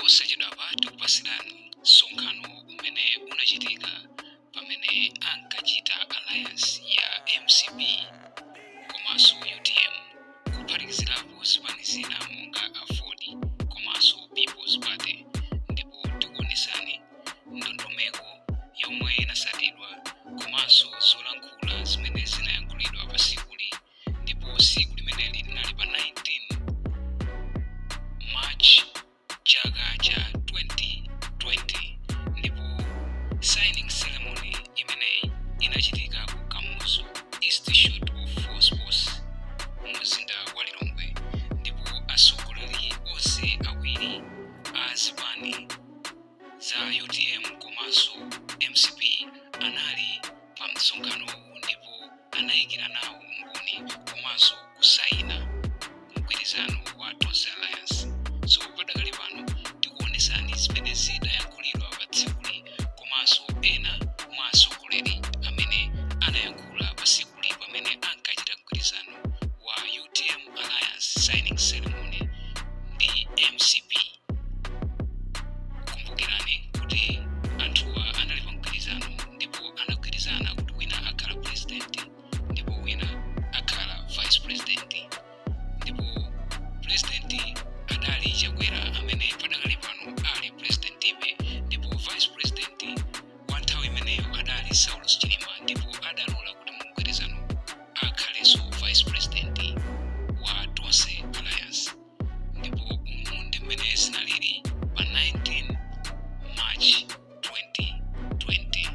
Posachedwapa tikupasirani msonkhano umene unachitika pamene ankachita alliance ya MCP komanso UTM, kuphatikizirapo zipani zina monga AFORD komanso People's Party, ndipo tikuonesani ndondomeko yomwe inasatidwa komanso zolankhula zimene zinayankhulidwa pa tsikuli. Ndipo tsiku limeneli linali pa 19 March chaka cha 2020, ndipo signing ceremony imeneyi inachitika ku Kamuzu Institute of Sports mumzinda wa Lilongwe, ndipo atsogoleri onse awiri a zipani za UTM komanso MCP anali pa msonkhanowu ndipo anayikira nawo umboni komanso kusayina mgwirizano wa Tonse Alliance. So padakali pano tikuonesani zimene zidayankhulidwa pa tsikuli komanso ena mwa atsogoleri amene anayankhula pa tsikuli pamene ankachita mgwirizano wa UTM Alliance signing ceremony ndi MCP. Kumbukirani kuti anthuwa anali pa mgwirizano ndipo anagwirizana kuti wina akhala president ndipo wina akhala vice president, ndipo president adali Chakwera amene padakali pano ali presidentibe, ndipo vice president wa nthawi imeneyo adali Saulos Chilima, ndipo adalola kuti mgwirizano akhalenso vice president wa Tonse Alliance. Ndipo umu ndi mmene zinalili pa 19 March 2020.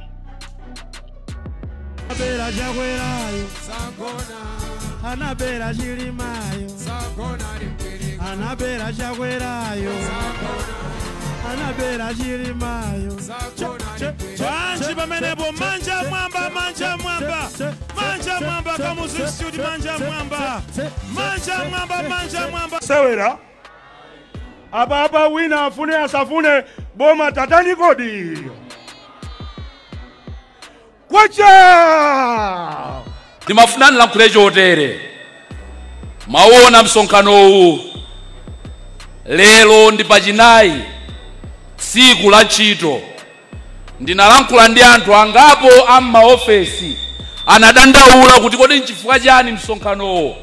Anabera Chakwerayo, Sagona, anabera Chilimayo, Sagona limpirika, anabera Chakwerayo, Sagona, anabera Chilimayo. Sagona limpirika. Banji pamenepo, manja mwamba, manja mwamba, manja mwamba, Kamuzu Institute, manja mwamba, manja mwamba, manja mwamba. Sewera apa apa, wina afune asafune, boma tatani kodi kwacha. Ndimafuna ndilankhule chotere. Maona msonkhanowu lero ndi pachinayi, tsiku la ntchito. Ndinalankhula ndi anthu angapo a m'maofesi, anadandaula kuti kodi nchifukwa chani msonkhanowo,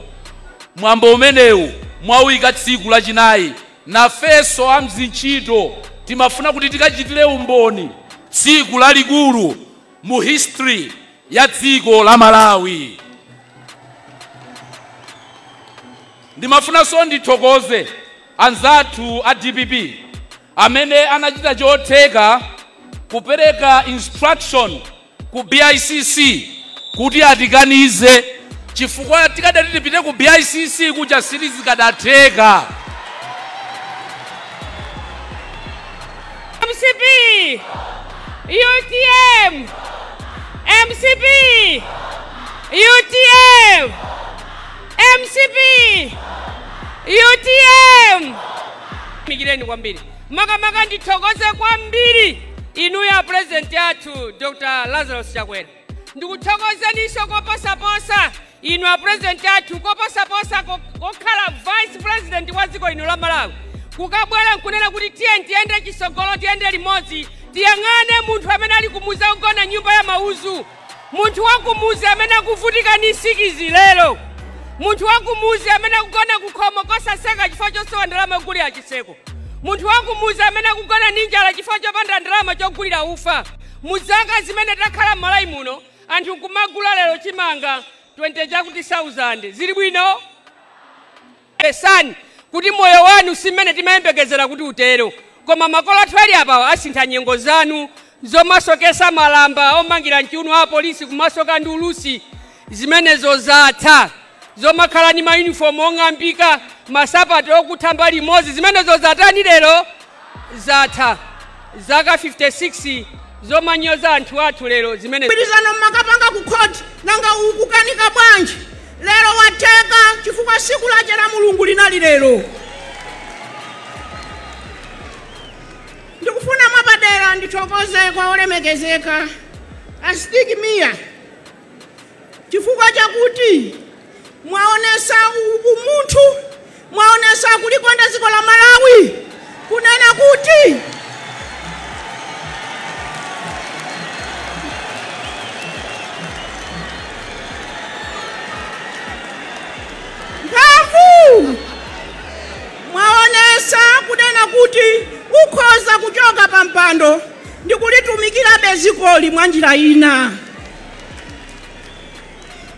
mwambo umenewu, mwawika tsiku lachinayi? Nafenso amzintchito timafuna kuti tikachitire umboni tsiku lalikulu mu history ya dziko la Malawi. Ndimafunanso ndithokoze anzathu a DPP amene anachita chotheka kupereka instruction ku BICC kuti atikanize, chifukwa tikadati tipite ku BICC kuja sizikadatheka. MCP, UTM, MCP, UTM, MCP, UTM. Migireni kwambiri, makamaka ndithokoze kwambiri inu ya president yathu Dr. Lazarus Chakwera. Ndikuthokozeninso koposaposa inu a president athu, koposaposa kokhala vice president wa dziko lino la Malawi, kukabwera nkunena kuti tiye tiyende chisogolo, tiyende limodzi, tiyang'ane munthu amene ali kumuzi akugona nyumba ya mauzu, munthu wakumuzi amene akuvutika ni nsikizi lero, munthu wakumuzi amene akugona kukhomo kosaseka chifukwa chosowa ndalama yogulira chiseko, munthu wakumuzi amene akugona ndi njala chifukwa chopanda ndalama chogulira ufa. Muzaka zimene takhala m'Malawi muno, anthu nkumagula lero chimanga 20 chakuti 1000 zili bwino pesani kuti moyo wanu si mmene timayembekezera kuti utero, koma makolo athu ali apawa asintha nyengo zanu zomasokesa malamba omangira mchiuno a polisi kumasoka ndi ulusi, zimenezo zatha. Zomakhala ndi mayunifomu ong'ambika, masapato okutha mbali imodzi, zimenezo zatani lero? Zatha. Zaka 56 zomanyoza anthu athu lero zimene mgwirizano mmakapanga ku khoti, nanga ukukanika bwanji? Lero watheka chifukwa siku lache la Mulungu linali lero. Ndikufuna mwapadera ndithokoze kwa olemekezeka Asitiki Mia chifukwa chakuti mwaonesa umunthu, mwaonesa kulikonda dziko la Malawi, kunena kuti dzikoli mwa njira ina.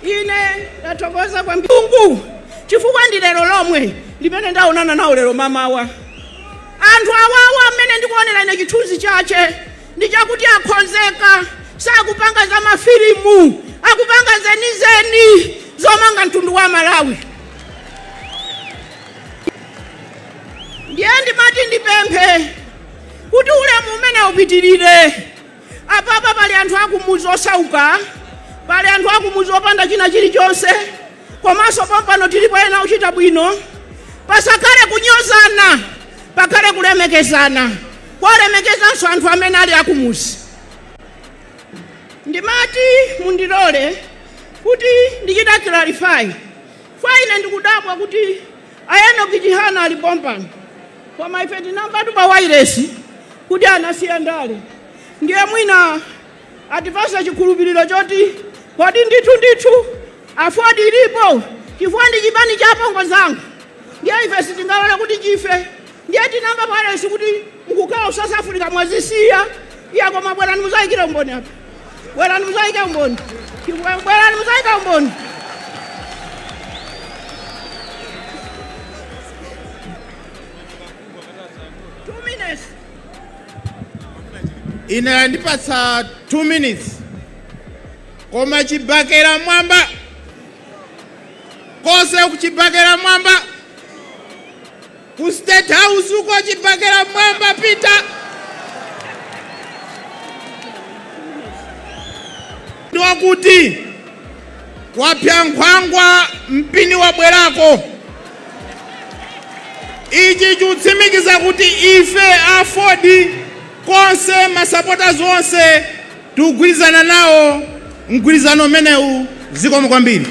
Ine ndathokoza kwambiri Mulungu chifukwa ndi lero lomwe limene ndaonana nawo lero mamawa. Anthu awawa amene ndikuonera ine chithunzi chache ndi chakuti akhonzeka, sakupanga za mafilimu, akupanga zenizeni zomanga mtundu wa Malawi. Ndiye ndimati ndipemphe kuti ulemu umene upitirire. Apapa pali anthu akumuzi osauka, pali anthu akumuzi opanda china chilichonse, komanso pompano tilipo ena ochita bwino. Pasakhale kunyozana, pakhale kulemekezana, kwalemekezanso anthu amene ali akumuzi. Ndimati mundilole kuti ndichita clarify. Ine ndikudabwa kuti a Enoch Chihana ali pompano, koma ife tinamvatu pa wairesi kuti anasiya ndale. Ndiye mwina atipasa chikhulupiriro choti kodi ndithu ndithu AFORD ilipo, chifukwa ndi chipani cha apongo zangu. Ndiye ife sitingalole kuti chife. Ndiye tinamva pa wairesi kuti mukukhala South Africa mwazisiya. Iya, koma bwerani muzayikire umboni apa. Bwerani muzayike umboni. Bwerani muzayike umboni. 2 minutes. Ine ndipatsa 2 minutes, koma chibakera mwamba kose, kuchibakera mwamba ku State House uko, chibakera mwamba pita ndiwakuti wapya nkhwangwa mpini wabwerako. Ichi chikutsimikiza kuti ife AFORD konse, masupporters onse, tikugwirizana nawo mgwirizano umenewu. Zikomo kwambiri.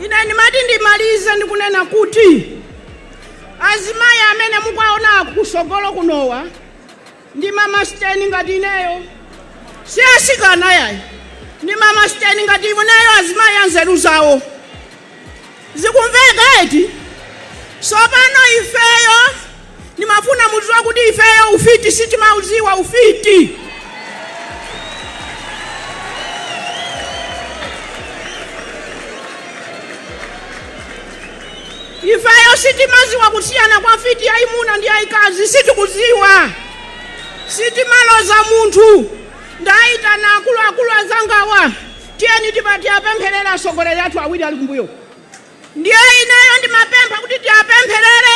Ine ndimati ndimalize ndikunena kuti azimayi amene mukuwaona kusogolo kunowa ndi mamasteni ngati ineyo, si asikana yayi, ndi mamasteni ngati ineyo, azimayi anzeru zawo zikumveka eti. Sopano ifeyo ndimafuna mudziwa kuti ifeyo ufiti sitimauziwa ufiti. Ifeyo sitimaziwa kusiyana kwa fiti yayimuna ndi yayikazi, sitikuziwa, sitimaloza munthu. Ndayitana akuluakulu azangawa, tiyeni tiyapempherera atsogoleri athu awiri ali kumbuyo. Ndiye ineyo ndimapempha kuti tiyapempherere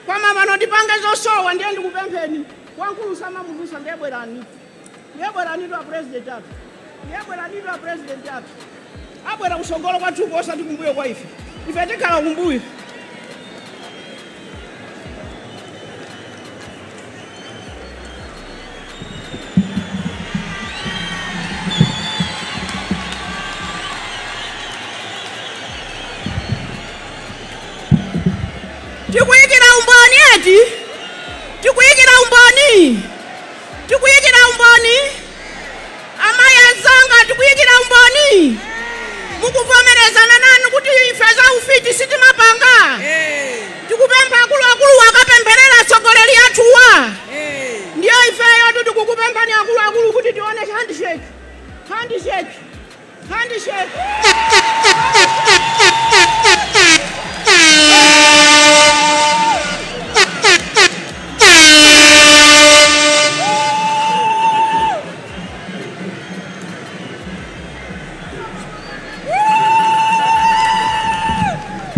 kwama pano tipange zosowa. Ndiye ndikupempheni, wankulu samamudusa. Ndiye bwerani, ndiye bweranitu a president athu, ndiye bweranitu a president athu. Abwera kusogolo kwathuko, osati kumbuyo kwa ife. Ife tikhala kumbuyo. Tikuyikira umboni eti, tikuyikira umboni, tikuyikira umboni. Amayi anzanga, tikuyikira umboni. Mukuvomerezana nanu kuti ife za ufiti sitimapanga? Tikupempha akuluakulu akapempherera atsogoleri athuwa. Ndiye ifeyo tikukupemphani akuluakulu kuti tione handshake, handshake, handshake.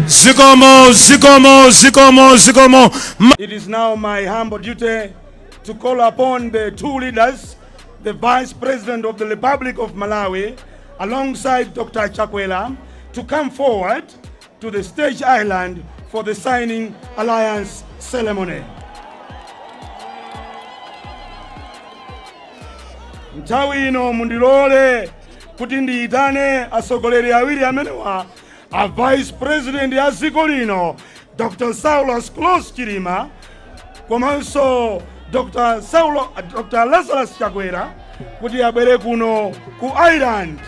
Zikomo, zikomo, zikomo, zikomo. It is now my humble duty to call upon the two leaders, the Vice President of the Republic of Malawi, alongside Dr. Chakwera, to come forward to the stage island for the signing alliance ceremony. Nthawi ino mundilole kuti ndiyitane atsogoleri awiri amenewa, a Vice President ya dziko lino Dr. Saulos Klaus Chilima komanso Dr. Lazarus Chakwera, kuti abwere kuno ku island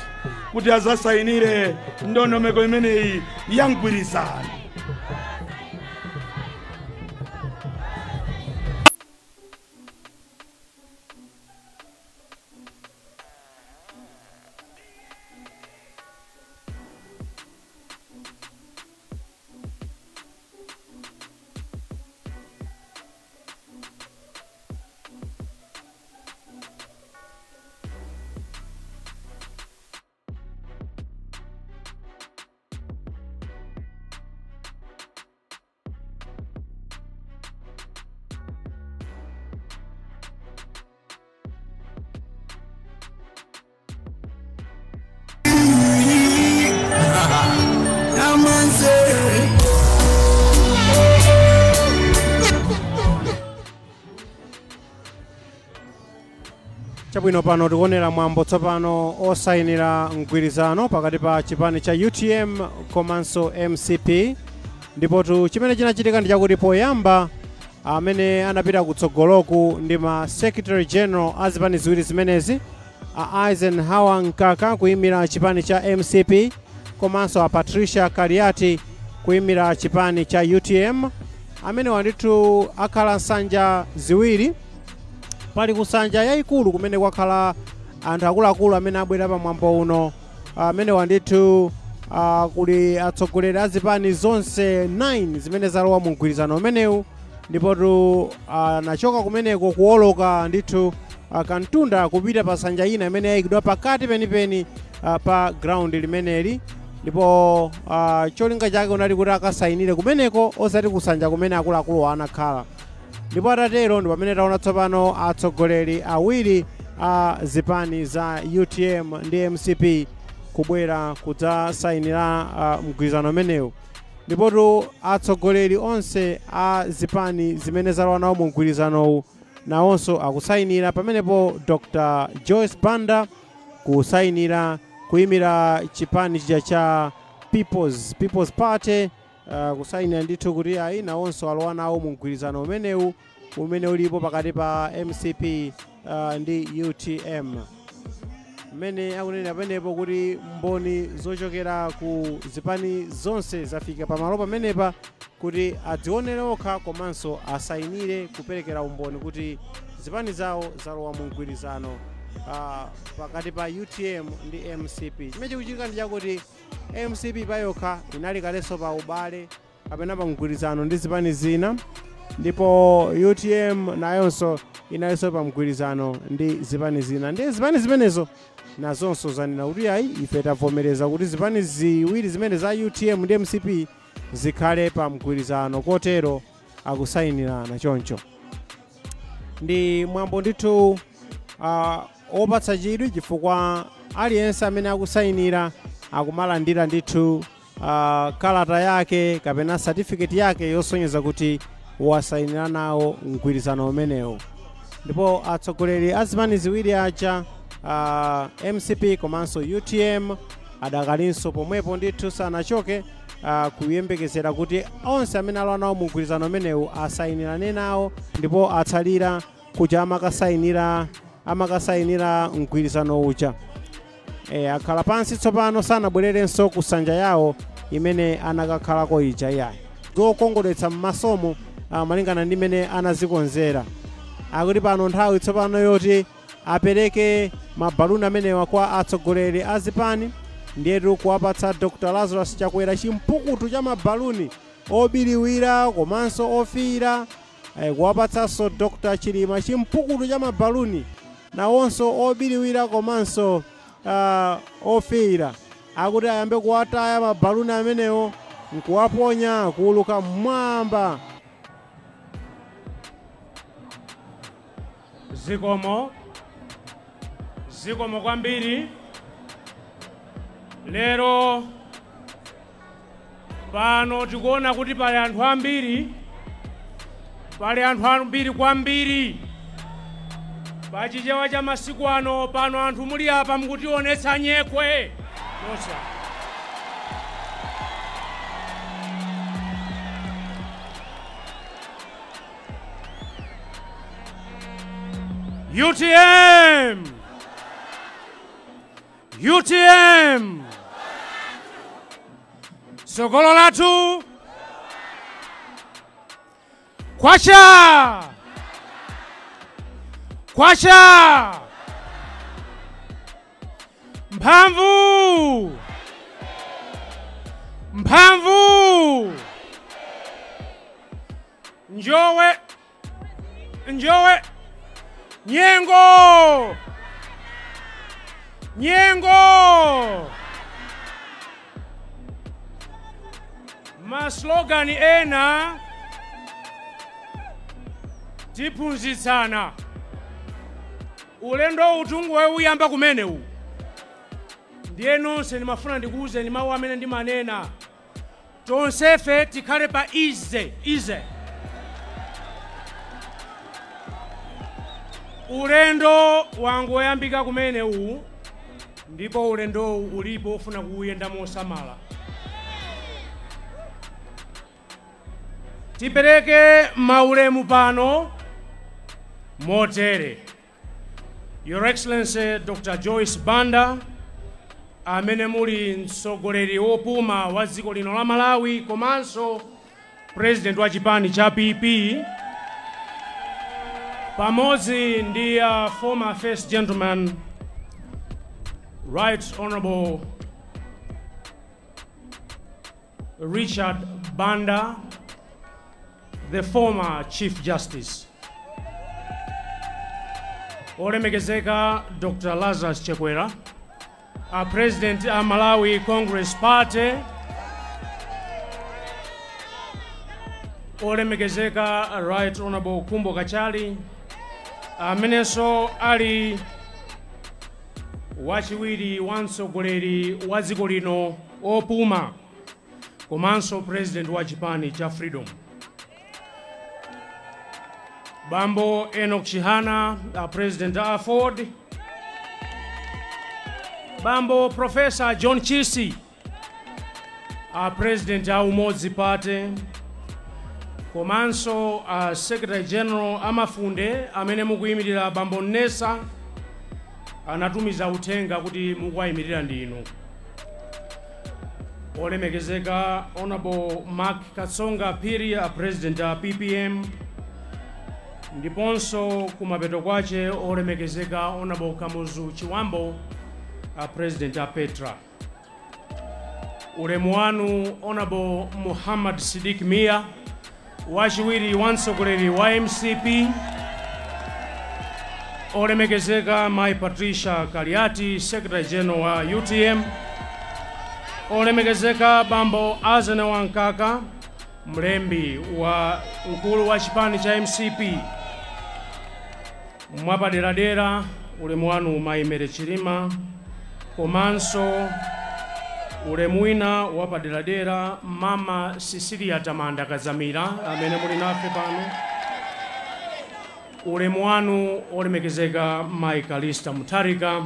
kuti azasayinire ndondomeko imeneyi ya mgwirizano. Chabwino, pano tikuonera mwambo tsopano osayinira mgwirizano pakati pa chipani cha UTM komanso MCP. Ndipotu chimene chinachitika ndi chakuti poyamba amene anapita kutsogoloku ndi ma secretary general a zipani ziwiri zimenezi, a Eisenhower Mkaka kuyimira chipani cha MCP komanso a Patricia Kaliati kuyimira chipani cha UTM, amene wandithu akhala nsanja ziwiri. Pali kusanja yayikulu kumene kwakhala anthu akuluakulu amene abwera pamwambo uno, amene wandithu kuli atsogoleri a zipani zonse 9 zimene zalowa mu mgwirizano umenewu. Ndipotu anachoka kumeneko kuwoloka ndithu kantunda kupita pa nsanja ina imene yayikidwa pakati penipeni pa ground limeneli. Ndipo cholinga chake unali kuti akasayinire kumeneko, osati kusanja kumene akuluakulu anakhala. Ndipo atatero ndi pamene taona tsopano atsogoleri awiri a zipani za UTM ndi MCP kubwera kudzasayinira mgwirizano umenewu. Ndipotu atsogoleri onse a zipani zimene zalowa nawo mu mgwirizanowu nawonso akusayinira pamenepo. Dr Joyce Banda kusayinira kuyimira chipani chija cha People's Party, kusayinira ndithu kuti ayi, nawonso alowa nawo mu mgwirizano umenewu umene ulipo pakati pa MCP ndi UTM. Mmene akunena pamenepo kuti mboni zochokera ku zipani zonse zafika pamalo pamenepa kuti adzionere okha komanso asayinire kuperekera umboni kuti zipani zawo zalowa mu mgwirizano pakati pa UTM ndi MCP. Chimene chikuchitika ndi chakuti MCP payokha inali kalenso pa ubale kapena pa mgwirizano ndi zipani zina, ndipo UTM nayonso inalinso pa mgwirizano ndi zipani zina. Ndi zipani zimenezo nazonso zanena kuti ayi, ife tavomereza kuti zipani ziwiri zimene za UTM ndi MCP zikhale pa mgwirizano, kotero akusayinirana choncho. Ndi mwambo ndithu opatsa chidwi chifukwa aliyense amene akusayinira akumalandira ndithu kalata yake kapena certificate yake yosonyeza kuti wasayinira nawo mgwirizano umenewu. Ndipo atsogoleri a zipani ziwiri aja, MCP komanso UTM, adakalinso pomwepo ndithu sanachoke, kuyembekezera kuti onse amene alowa nawo mu mgwirizano umenewu asayinirane nawo, ndipo atsalira kuja amakasayinira mgwirizano uja. Akhala pansi tsopano, sanabwererenso kusanja yawo imene anakakhalako ija iyayi. Zokongoletsa m'masomo malingana ndi mmene anazikonzera. Akuti pano nthawi tsopano yoti apereke mabaluni amenewa kwa atsogoleri a zipani. Ndiyetu kuwapatsa Dr Lazarus Chakwera chimpukutu cha mabaluni obiriwira komanso ofiira, kuwapatsanso Dr Chilima chimpukutu cha mabaluni nawonso obiriwira komanso ofiira. Akuti ayambe kuwataya mabaluni amenewo nkuwaponya kuuluka mmwamba. Zikomo, zikomo kwambiri. Lero pano tikuona kuti pali anthu ambiri, pali anthu ambiri kwambiri. Pachichewa cha masiku ano, pano anthu muli apa mukutionetsa nyekwe nosa. UTM! UTM! Sogolo lathu! Kwacha! Kwacha! Mphamvu! Mphamvu! Njowe! Njowe! Nyengo! Nyengo! Maslogani ena tiphunzitsana. Ulendo utungu weuyamba kumenewu. Ndiye nonse ndimafuna ndikuwuzeni mawu amene ndimanena. Tonsefe tikhale pa ize ize. Ulendo wangoyambika kumene uwu, ndipo ulendowu ulipo ufuna kuwuyenda mosamala. Tipereke maulemu pano motere: Your Excellency Dr. Joyce Banda, amene muli mtsogoleri wopuma wa dziko lino la Malawi komanso president wa chipani cha PP, pamodzi ndi former first gentleman Right Honorable Richard Banda, the former Chief Justice. Olemekezeka Dr. Lazarus Chakwera, a President a Malawi Congress Party. Olemekezeka Right Honorable Khumbo Kachali, amenenso ali wachiwiri wa mtsogoleri wa dziko lino opuma komanso president wa chipani cha Freedom. Bambo Enoch Chihana, a president a Ford. Bambo Professor John Chisi, a president a Umodzi Party, komanso a Secretary General Amafunde amene mukuyimirira Bambo Nessa, anatumiza uthenga kuti mukuwayimirira ndinu. Olemekezeka Honorable Mark Katsonga Phiri, a president a PPM, ndiponso kumapeto kwache olemekezeka Honorable Kamuzu Chiwambo, a president a Petra. Ulemu wanu Honorable Muhammad Sidik Mia, wachiwiri wa mtsogoleri wa MCP. Olemekezeka Mai Patricia Kaliati, Secretary General wa UTM. Olemekezeka Bambo Azene Wankaka, mlembi wa mkulu wa chipani cha MCP. Mwapaderadera ulemu wanu Mai Mary Chilima, komanso ulemu wina wapaderadera Mama Cecilia Tamanda Kazamira amene muli nafe pano. Ulemu wanu olemekezeka Mai Kalista Mutharika.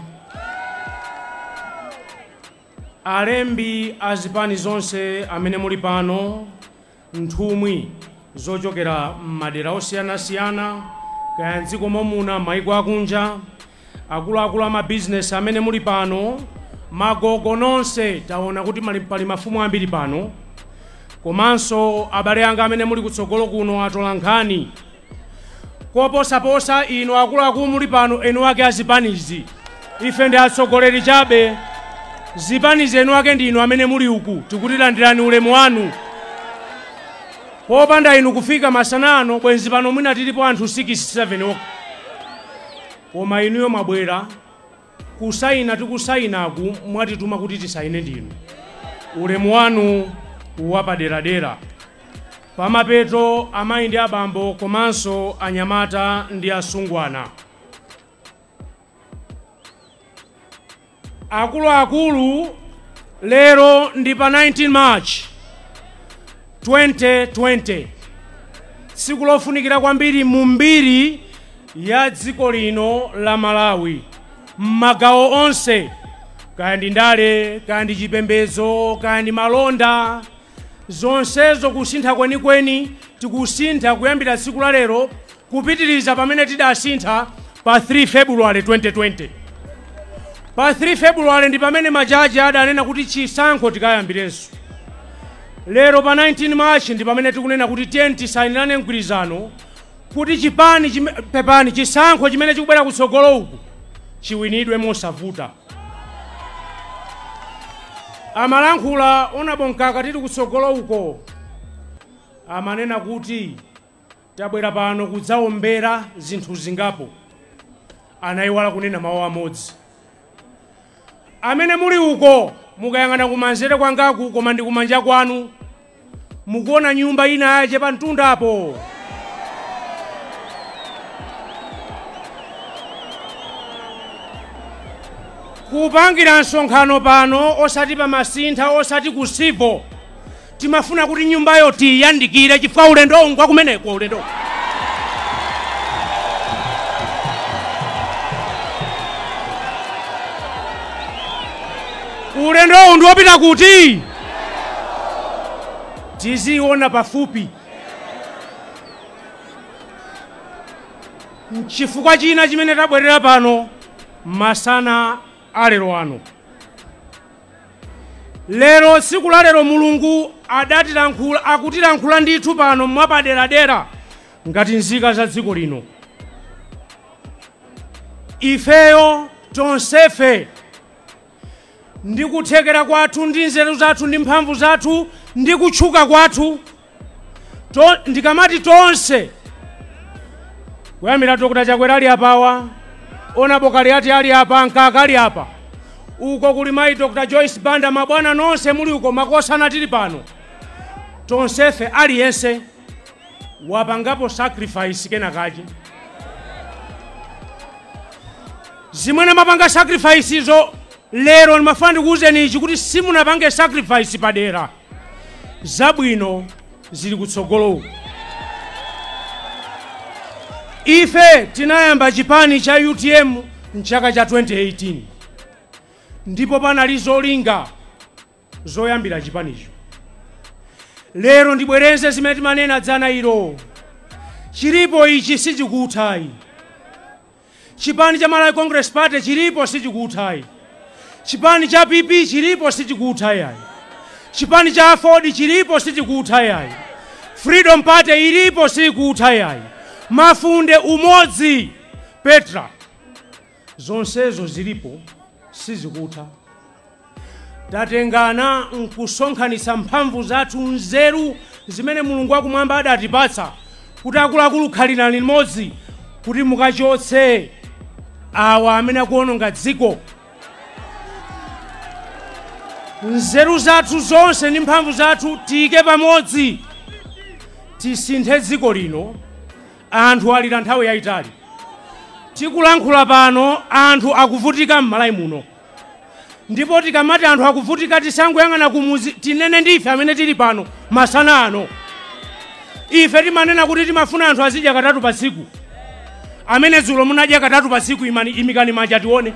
Alembi azipani zonse amene muli pano, nthumwi zochokera m'madera osiyanasiyana kaya mdziko momuna maiko akunja, akuluakulu amabizinesi amene muli pano, magogo nonse, taona kuti pali mafumu ambiri pano, komanso abale anga amene muli kutsogolo kuno atola nkhani. Koposaposa inu akuluakulu muli pano, enu ake azipanizi, ife ndi atsogoleri chabe. Zipanizi enu ake ndi inu amene muli uku, tikutilandirani ulemu wanu. Popanda inu kufika masana ano, bwenzi pano mwina tilipo anthu 67 okha. Koma inuyo mwabwera kusayina, tikusayinaku mwatituma kuti tisayine ndinu. Ulemu wanu wapaderadera. Pamapeto amayi ndi abambo komanso anyamata ndi asungwana, akuluakulu, lero ndi pa 19 March 2020, tsiku lofunikira kwambiri mu mbiri ya dziko lino la Malawi m'magawo onse, kaya ndi ndale, kaya ndi chipembedzo, kaya ndi malonda, zonsezo kusintha kwenikweni tikusintha kuyambira tsiku la lero kupitiriza pamene tidasintha pa 3 February 2020. Pa 3 February ndi pamene majaji adanena kuti chisankho tikayambirenso. Lero pa 19 March ndi pamene tikunena kuti tiye tisayinirane mgwirizano kuti chipani pepani chisankho chimene chikubwera kutsogolo uku chiwinidwe mosavuta. Amalankhula Honorable Mkaka tili kutsogolo uko, amanena kuti tabwera pano kudzaombera zinthu zingapo. Anayiwala kunena mawu amodzi. Amene muli uko mukayang'ana kumanzere kwangaku koma ndi kumanja kwanu, mukuona nyumba ina yache pa mtundapo. Kupangira msonkhano pano osati pa masintha, osati kusivo, timafuna kuti nyumbayo tiyandikire chifukwa ulendo ngwa kumeneko ulendo. Ulendowu ndi wopita kuti? Tiziona pafupi. Chifukwa china chimene tabwerera pano masana alero ano. Lero tsiku la lero Mulungu adatilankhula, akutilankhula ndithu pano mwapaderadera ngati nzika za dziko lino. Ifeyo tonsefe ndi kuthekera kwathu ndi nzeru zathu ndi mphamvu zathu ndi kutchuka kwathu, ndikamati tonse, kuyambira Dr. Chakwera ali apawa, Honorable Kaliati ali apa, Nkaka ali apa, uko kuli mayi Dr. Joyce Banda, mabwana nonse muli uko, makosana tili pano, tonsefe aliyense wapangapo sacrifice kenakache. Zimene mapanga sacrifice izo lero ndimafuna ndikuwuzeni ichi kuti simunapange sacrifice padera, zabwino zili kutsogolo uku. Ife tinayamba chipani cha UTM mchaka cha 2018 ndipo panali zolinga zoyambira chipanicho. Lero ndibwereze zimene timanena dzana ilo, chilipo ichi sichikuthayi. Chipani cha Malawi Congress Party chilipo sichikuthayi. Chipani cha PP chilipo sichikuthayi. Chipani cha AFORD chilipo sichikuthayi. Freedom Party ilipo sikuthayi. Mafunde, Umodzi, Petra, zonsezo zilipo sizikutha. Tatengana nkusonkhanitsa mphamvu zathu, nzeru zimene Mulungu akumwamba adatipatsa kuti akuluakulu khalirani limodzi kuti mukachotse awa amene akuononga dziko. Nzeru zathu zonse ndi mphamvu zathu tiyike pamodzi, tisinthe dziko lino. Anthu alira nthawi yayitali. Tikulankhula pano anthu akuvutika m'Malawi muno, ndipo tikamati anthu akuvutika tisangoyang'ana kumuzi, tinene ndife amene tili pano masana ano. Ife timanena kuti timafuna anthu azidya katatu pa tsiku. Amene dzulo munadya katatu pa tsiku, imikani manja tione.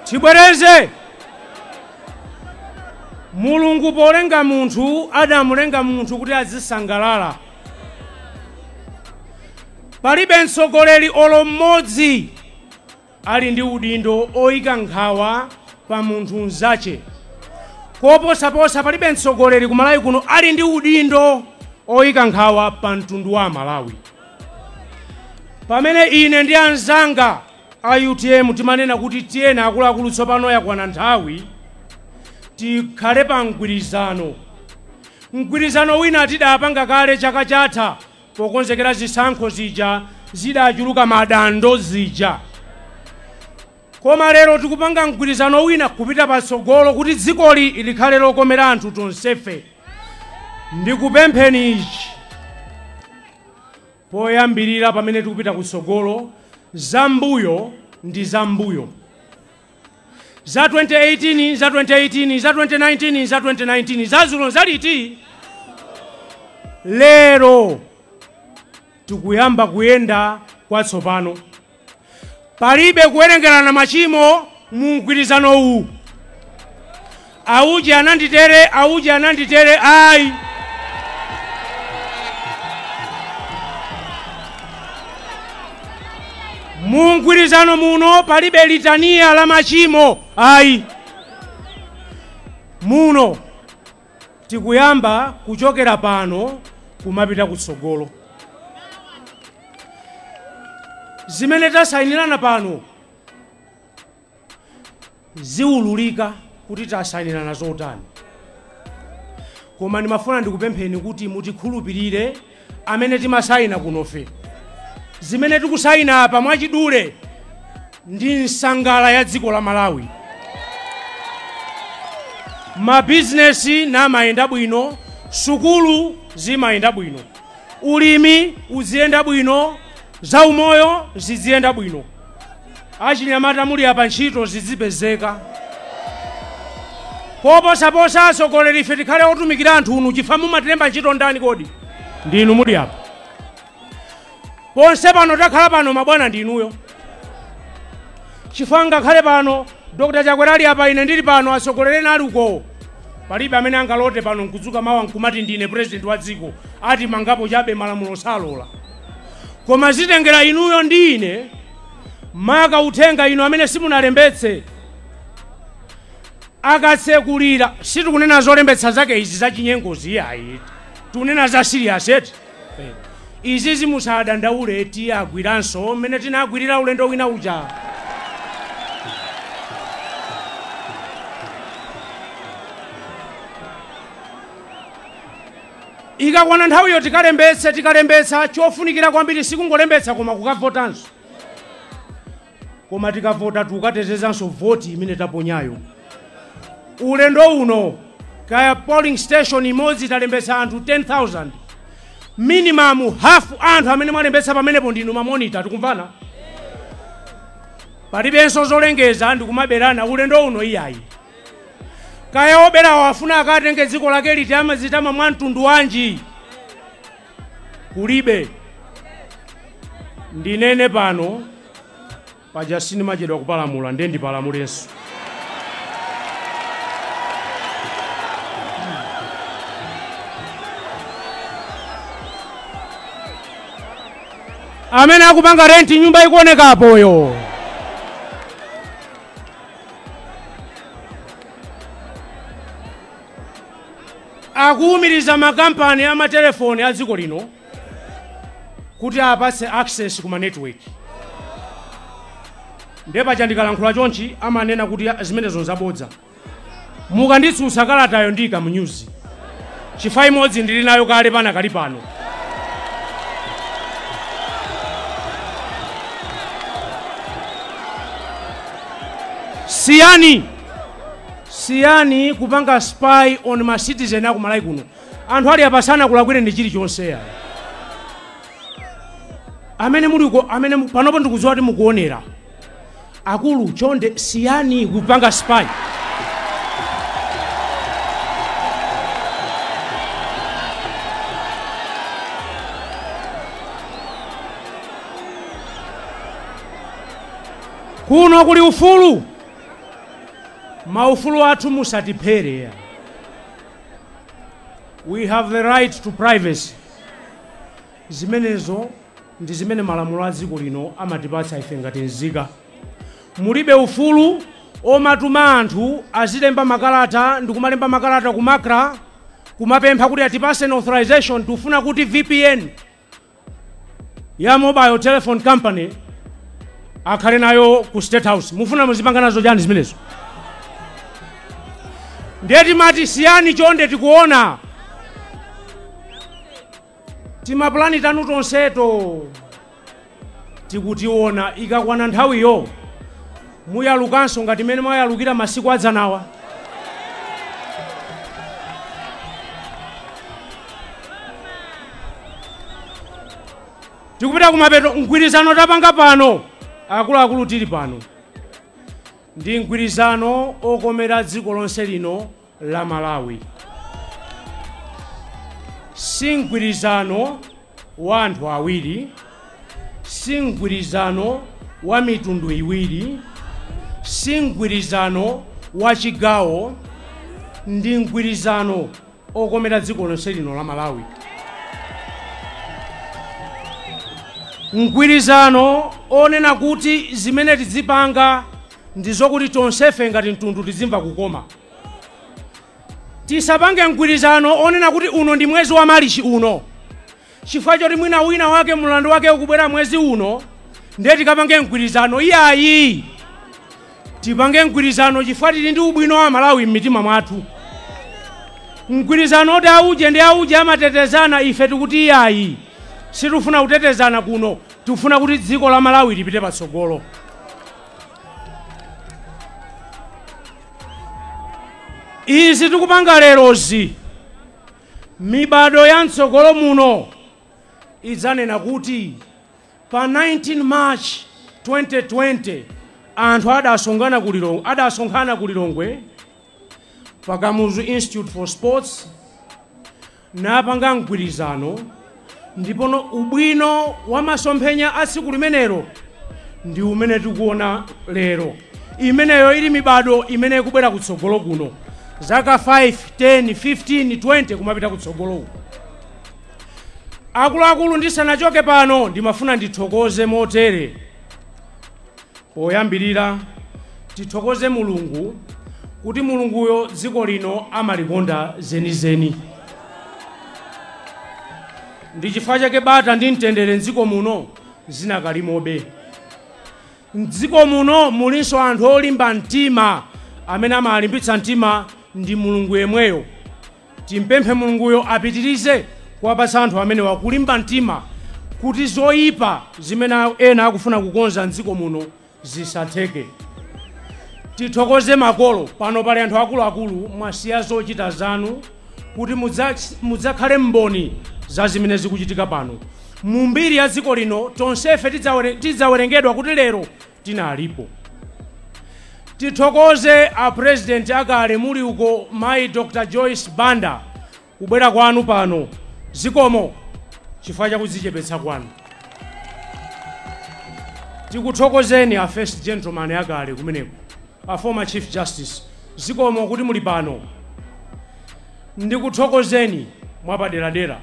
Tibwereze. Mulungu polenga munthu adamulenga munthu kuti azisangalala. Palibe mtsogoleri olo mmodzi ali ndi udindo oyika nkhawa pa munthu mnzache. Koposaposa palibe mtsogoleri ku Malawi kuno ali ndi udindo oyika nkhawa pa mtundu wa Malawi. Pamene ine ndi anzanga a UTM timanena kuti tiyeni akuluakulu tsopano yakwana nthawi tikhale pa mgwirizano. Mgwirizano wina tidapanga kale chaka chatha pokonzekera zisankho zija zidachuluka madando zija. Koma lero tikupanga mgwirizano wina kupita patsogolo kuti dzikoli likhale lokomera anthu tonsefe. Ndikupempheni ichi poyambirira pamene tikupita kutsogolo, zambuyo ndi zambuyo. Za 2018, za 2018, za 2019, za 2019, zazulo zaliti. Lero tikuyamba kuyenda kwatsopano. Palibe kuwerengerana machimo mu mgwirizano uwu. Auji ananditere, auji ananditere, ayi. Mu mgwirizano muno palibe litaniya la machimo, ayi. Muno tikuyamba kuchokera pano kumapita kutsogolo. Zimene tasayinirana pano ziwululika kuti tasayinirana zotani. Koma ndimafuna ndikupempheni kuti mutikhulupirire amene timasayina kunofe. Zimene tikusayina apa mwachidule ndi nsangala ya dziko la Malawi. Mabizinesi namayenda bwino, sukulu zimayenda bwino, ulimi uziyenda bwino, zaumoyo ziziyenda bwino, achinyamata muli apa ntchito zizipezeka. Koposaposa atsogoleri ife tikhale otumikira anthu unu, chifukwa mumatilemba ntchito ndani kodi? Ndinu muli apa. Ponse pano takhala pano mabwana ndinuyo. Chifukwa ngakhale pano Dr. Chakwera ali apa, ine ndili pano, atsogoleri ali uko, palibe amene angalote pano nkudzuka mawa nkumati ndine president wa dziko. Ati mangapo chabe, malamulo salola. Koma zitengera inuyo ndi ine, maka uthenga inu amene simunalembetse. Akatsekulira, sitikunena zolembetsa zake izi zachinyengozi ayi, tikunena za serious eti. Izi zimusadandaule, tiyagwiranso mmene tinagwirira ulendo wina uja. Ikakwana nthawiyo tikalembetse. Tikalembetsa, chofunikira kwambiri sikungolembetsa koma kukavotanso. Koma tikavota, tikukatetezanso voti imene taponyayo. Ulendo uno kaya polling station imodzi talembetsa anthu 10,000, minimum half anthu amene mwalembetsa pamenepo ndinu ma monitor. Tikumvana? Palibenso zolengeza ndikumaberana ulendo uno, iyayi. Kaya oberawo afuna akatenge dziko lake liti, amazitama mwa mtundu wanji, kulibe. Ndinene pano paja sinimachedwa kupalamula, ndiye ndipalamulenso. Amene akupanga rent nyumba ikuonekapoyo, akuwumiriza makampani amatelefoni a dziko lino kuti apatse access kuma network. Ndiye paja ndikalankhula chonchi amanena kuti zimenezo nzabodza. Mukanditsutsa, kalatayo ndika mu news, chifukwa imodzi ndili nayo kale pana kali pano. Siyani, siyani kupanga spy on ma citizen aku Malawi kuno. Anthu ali apasana kulakwire ndi chilichonse ya amene muliko, amene panopo ndikudziwa kuti mukuonera. Akulu, chonde siyani kupanga spy. Kuno kuli ufulu, maufulu athu musatiphere. We have the right to privacy. Zimenezo ndi zimene malamulo a dziko lino amatipatsa ife ngati nzika. Mulibe ufulu omatuma anthu azilemba makalata ndikumalemba makalata ku MACRA kumapempha kuti atipase an authorization, tifuna kuti VPN ya mobile telephone company akhale nayo ku State House. Mufuna muzipanga nazo chani zimenezo? Ndiye timati siyani chonde, tikuona timapulani tanu tonseto, tikutiona. Ikakwana nthawiyo muyalukanso ngati mmene mwayalukira masiku adzanawa. Tikupita kumapeto. Mgwirizano tapanga pano, akuluakulu tili pano, ndi mgwirizano okomera dziko lonse lino la Malawi. Si mgwirizano wa anthu awiri, si mgwirizano wa mitundu iwiri, si mgwirizano wa chigawo, ndi mgwirizano okomera dziko lonse lino la Malawi, mgwirizano onena kuti zimene tizipanga ndi zokuti tonsefe ngati mtundu tizimva kukoma. Tisapange mgwirizano onena kuti uno ndi mwezi wa Malichi uno, chifukwa choti mwina wina wake mlandu wake ukubwera mwezi uno ndiye tikapange mgwirizano, iyayi. Tipange mgwirizano chifukwa tili ndi ubwino wa Malawi m'mitima mwathu. Mgwirizano oti auje ndi auje amatetezana, ife tikuti iyayi, sitifuna kutetezana kuno, tikufuna kuti dziko la Malawi lipite patsogolo. Izi tikupanga lerozi, mibado ya mtsogolo muno idzanena kuti pa 19 March 2020 anthu adasonkhana ku Lilongwe pa Kamuzu Institute for Sports napanga mgwirizano, ndipono ubwino wa masomphenya a tsiku limenelo Ndi umene tikuona lero. Imeneyo ili mibado imene ikubwera kutsogolo kuno, zaka 5, 10, 15, 20 kumapita kutsogolo uku. Akuluakulu, ndisanachoke pano ndimafuna ndithokoze motere. Poyambirira tithokoze Mulungu kuti Mulunguyo dziko lino amalikonda zenizeni. Ndi chifukwa chake bata ndi mtendere mdziko muno zinakalimobe. Mdziko muno mulinso anthu olimba mtima amene amalimbitsa mtima ndi Mulungu yemweyo. Timpemphe Mulunguyo apitirize kuwapatsa anthu amene wakulimba mtima kuti zoyipa zimene ena akufuna kukonza mdziko muno zisatheke. Tithokoze makolo. Pano pali anthu akuluakulu, mwasiya zochita zanu kuti mudzakhale mboni za zimene zikuchitika pano. Mu mbiri ya dziko lino tonsefe tidzawerengedwa kuti lero tinalipo. Tithokoze a president akale muli uko, mayi Dr. Joyce Banda, kubwera kwanu pano, zikomo chifukwa chakudzichepetsa kwanu. Tikuthokozeni a first gentleman akale kumeneko, a former chief justice, zikomo kuti muli pano. Ndikuthokozeni mwapaderadera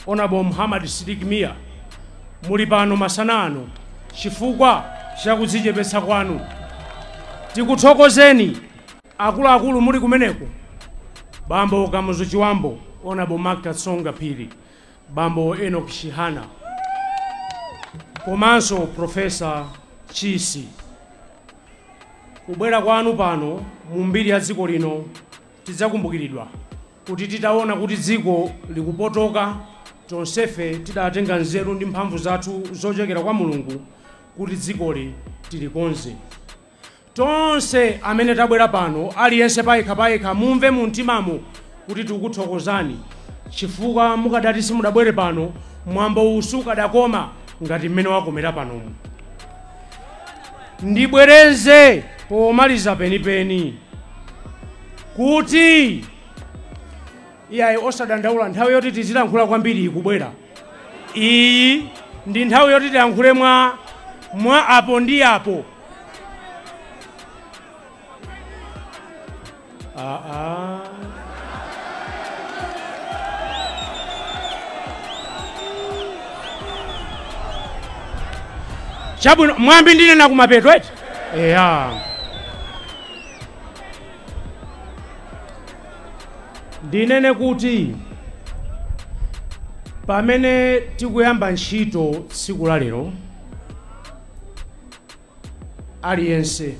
Honorable Muhammad Sidik Mia, muli pano masana ano chifukwa chakudzichepetsa kwanu. Tikuthokozeni akuluakulu muli kumeneko, Bambo Kamuzu Chiwambo, Honorable Mark Katsonga Phiri, Bambo Enoch Chihana, komanso Professor Chisi. Kubwera kwanu pano mu mbiri ya dziko lino tidzakumbukiridwa kuti titaona kuti dziko likupotoka, tonsefe tidatenga nzeru ndi mphamvu zathu zochokera kwa Mulungu kuti dzikoli tilikonze. Tonse amene tabwera pano, aliyense payekha payekha, mumve mu mtimamo kuti tikukuthokozani chifukwa mukadati simudabwere pano, mwambo uwu sukadakoma ngati mmene wakomera panomu. Ndibwereze pomaliza penipeni kuti iyayi, osadandaula, nthawi yoti tizilankhula kwambiri ikubwera. Iyi ndi nthawi yoti tilankhule mwa apo ndi apo. Aa. Chabwino, mwambi ndinena kumapeto eti? Eya. Ndinene kuti pamene tikuyamba ntchito tsiku la lero, aliyense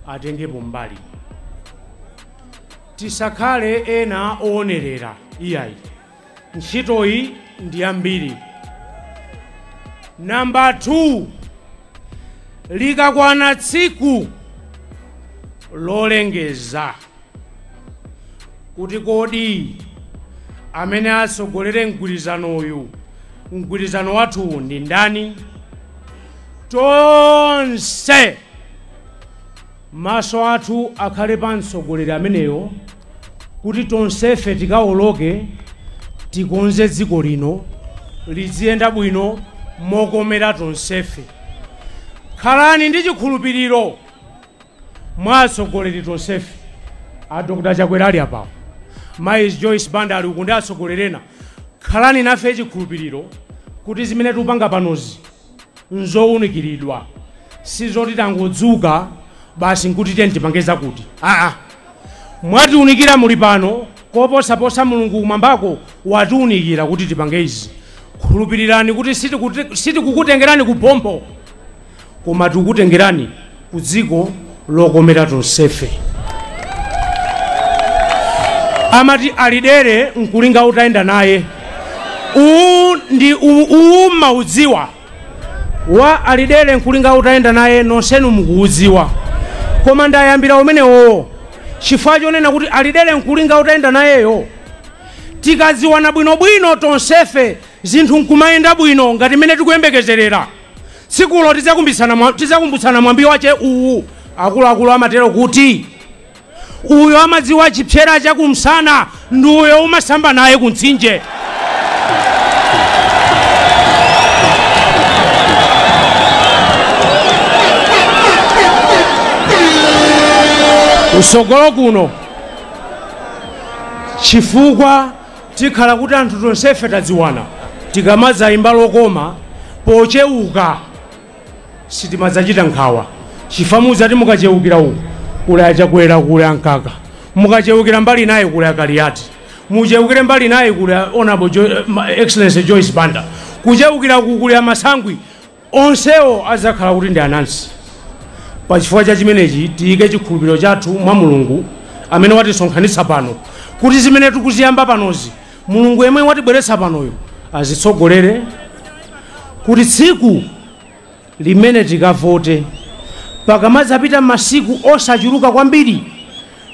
atengepo mbali. Tisakhale ena oonerera iyayi. Ntchitoyi ndi yambiri. Namba 2, likakwana tsiku lolengeza kuti kodi amene atsogolere mgwirizanoyu, mgwirizano wathu ndi ndani, tonse maso athu akhale pa mtsogoleri ameneyo kuti tonsefe tikawoloke, tikonze dziko lino liziyenda bwino mokomera tonsefe. Khalani ndi chikhulupiriro mwa atsogoleri tonsefe. A Dr. Chakwera ali apapo, Mayi Joyce Banda ali uku ndi atsogoleri ena. Khalani nafe chikhulupiriro kuti zimene tikupanga panozi nzowunikiridwa, sizoti tangodzuka basi nkuti tiye tipange zakuti. Aa, mwatiunikira muli pano koposaposa Mulungu kumwambako watiunikira kuti tipange izi. Khulupirirani kuti sitikukutengerani ku bombo, koma tikukutengerani ku dziko lokomera tonsefe. Amati alidere nkulinga utayenda naye. Uwu ndi uwu maudziwa wa alidere nkulinga utayenda naye, nonsenu mukuudziwa, koma ndayambira umenewo chifukwa chonena kuti alidere nkulinga utayenda nayeyo. Tikadziwana bwinobwino tonsefe, zinthu nkumayenda bwino ngati mmene tikuyembekezerera, tsikulo tidzakumbutsana mwambi wache uwu. Akuluakulu amatero kuti uyo amadziwa chipsera chakumsana ndi uyo umasamba naye kumtsinje. Usogolo kuno chifukwa tikhala kuti anthu tonsefe tadziwana, tikamadzayimba lokoma pochewuka sitimadzachita nkhawa. Chifamuza ti mukachewukira uku kuli achakwera, kuli ankaka, mukachewukira mbali naye kuli akaliyati, muchewukire mbali naye kuli Honorable Excellency Joyce Banda, kuchewukira uku kuli amasangwi, onsewo adzakhala kuti ndi anansi. Pachifukwa cha chimenechi tiyike chikhulupiriro chathu mwa Mulungu amene watisonkhanitsa pano, kuti zimene tikuziyamba panozi Mulungu yemwe watibweretsa panoyo azitsogolere, kuti tsiku limene tikavote pakamadzapita masiku osachuluka kwambiri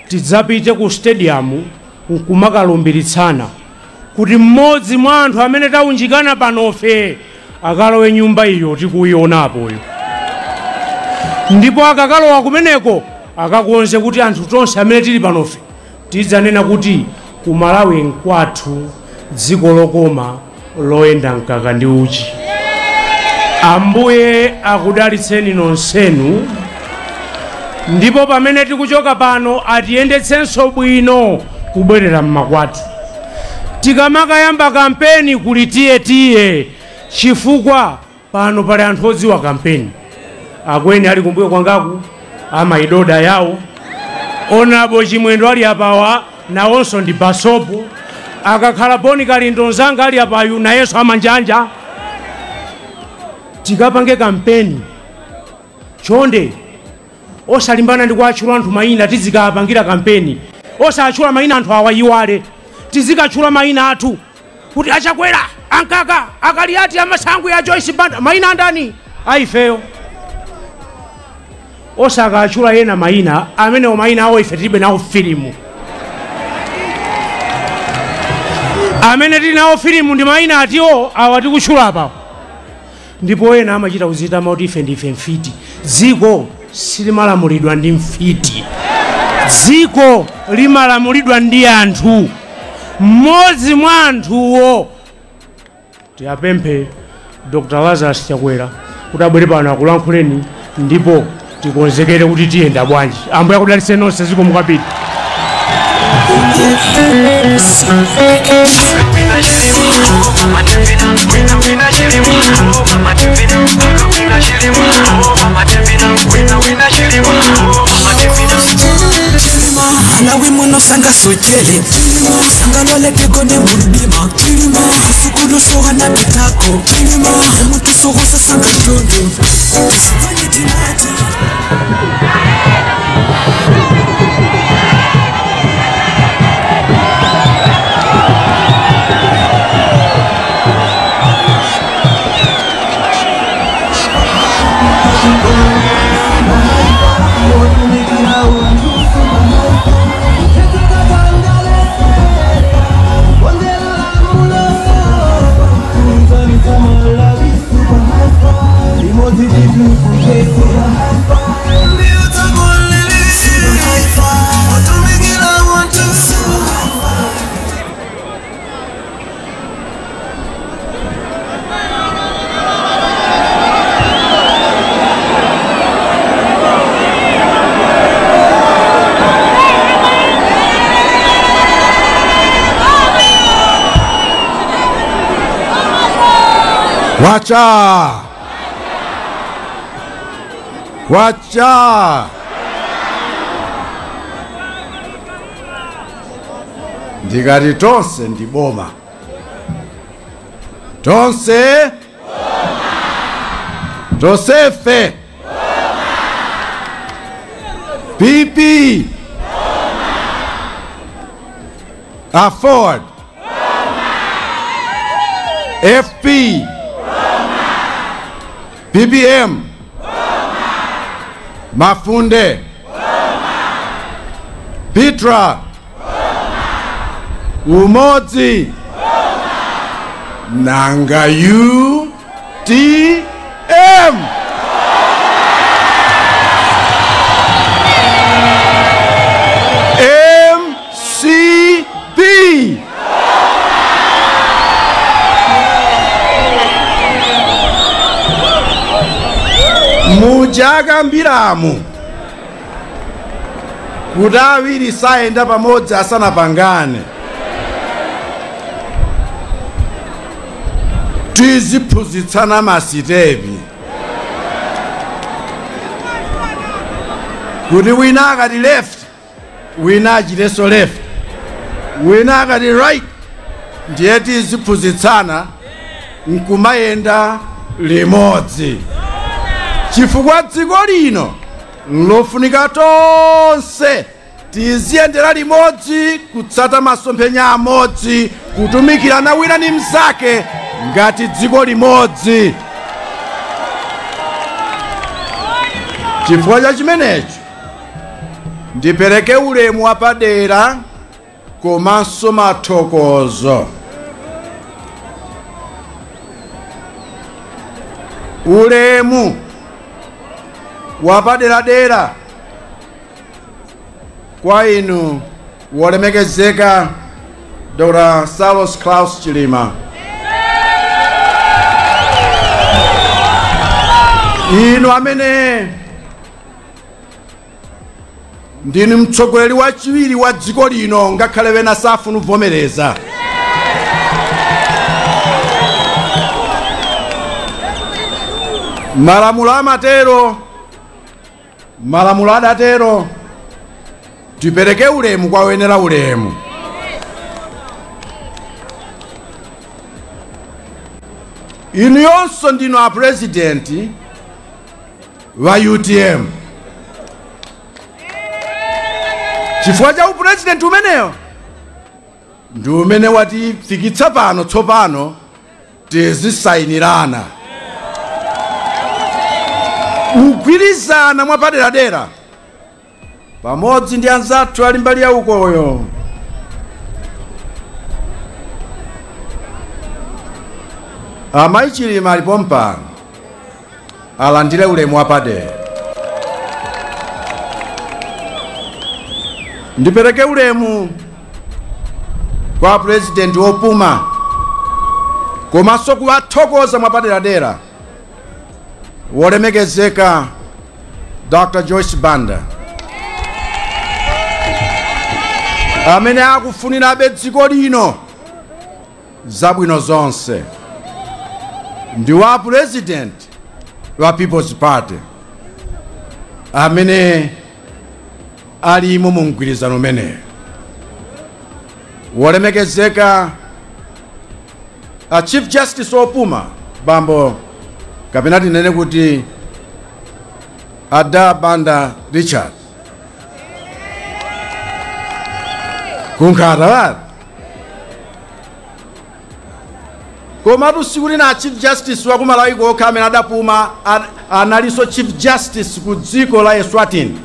tidzapite ku stadium nkumakalumbilitsana kuti mmodzi mwa anthu amene taunjikana panofe akalowe nyumba iyo tikuionapoyo, ndipo akakalowa kumeneko akakonze kuti anthu tonse amene tili panofe tidzanena kuti ku Malawi nkwathu, dziko lokoma loyenda mkaka ndi uchi. Ambuye akudalitseni nonsenu, ndipo pamene tikuchoka pano atiyendetsenso bwino kubwerera mmakwathu. Tikamakayamba kampeni kuli tiyetiye, chifukwa pano pali anthu odziwa kampeni. Akweni ali kumbuyo kwangaku amayidoda yawo, Honorable Chimwendo ali apawa nawonso ndi basopo, akakhala Boni Kalindo nzanga ali apayu nayenso amanjanja. Tikapange kampeni chonde, osalimbana ndi kuatchula anthu mayina, tizikapangira kampeni osatchula mayina anthu awayiwale, tizikatchula mayina athu kuti achakwera, ankaka, akaliyati, amasangu ya Joyce Banda, mayina andani aifeyo. Osakatchula yena mayina amenewo, mayina awo ife tilibe nawo filimu. Amene tili nawo filimu ndi mayina atiwo awa tikutchula apawo. Ndipo ena amachita kuzitama kuti ife ndife mfiti. Dziko silimalamulidwa ndi mfiti, dziko limalamulidwa ndi anthu. Mmodzi mwa anthuwo tiyapemphe Dr. Lazarus Chakwera kuti abwere pano akulankhuleni, ndipo tikonzekere kuti tiyenda bwanji. Ambuye akudalitseni nonse, zikomo kwambiri. Malawi muno sanga sochele, sanga lole tegone mundima, sukulu soha na pitako, mutu sohosa sanga tundu. Wacha! Wacha! Ndikati tonse ndi boma. Tonse? Tosefe? PP? Afford? FP? PPM, Mafunde, Petra, Umodzi, Nanga UTM. MCP. Mujagambiramu Kuti awiri sayenda pamodzi asanapangane. Tiziphunzitsana masitepi. Kuti wina akati left, wina achitenso left. Wina akati right, ndiye tiziphunzitsana nkumayenda limodzi. Chifukwa dziko lino lofunika tonse tiziyendera limodzi, kutsata masomphenya amodzi, kutumikirana wina ndi mnzake ngati dziko limodzi. Chifukwa cha chimenecho ndipereke ulemu wapadera komanso mathokozo. Ulemu wapaderadera kwa inu wolemekezeka Dr. Saulos Klaus Chilima. Inu amene ndinu mtsogoleri wachiwiri wa dziko lino, ngakhale wena safuna kuvomereza. Malamulo amatero, malamulo adatero, tipereke ulemu kwa wenera ulemu. Inu yonso ndinu a president wa UTM. Chifukwa cha upresident umeneyo ndi umene watifikitsa pano. Tsopano tizisayinirana, kugwirizana mwapaderadera pamodzi ndi anzathu ali mbali ya ukoyo. Amayi Chilima alipo mpano, alandire ulemu wapadera. Ndipereke ulemu kwa president wopuma komanso kuwathokoza mwapaderadera wolemekezeka Dr. Joyce Banda, amene akufunirabe dziko lino zabwino zonse. Ndi wa president wa People's Party amene alimo mu mgwirizano umeneyo. Wolemekezeka a Chief Justice wopuma bambo, kapena tinene kuti Ada Banda Richard kunkhata. Komatu sikuti na Chief Justice wa ku Malawi kokha amene adapuma, analinso Chief Justice ku dziko la Eswatini,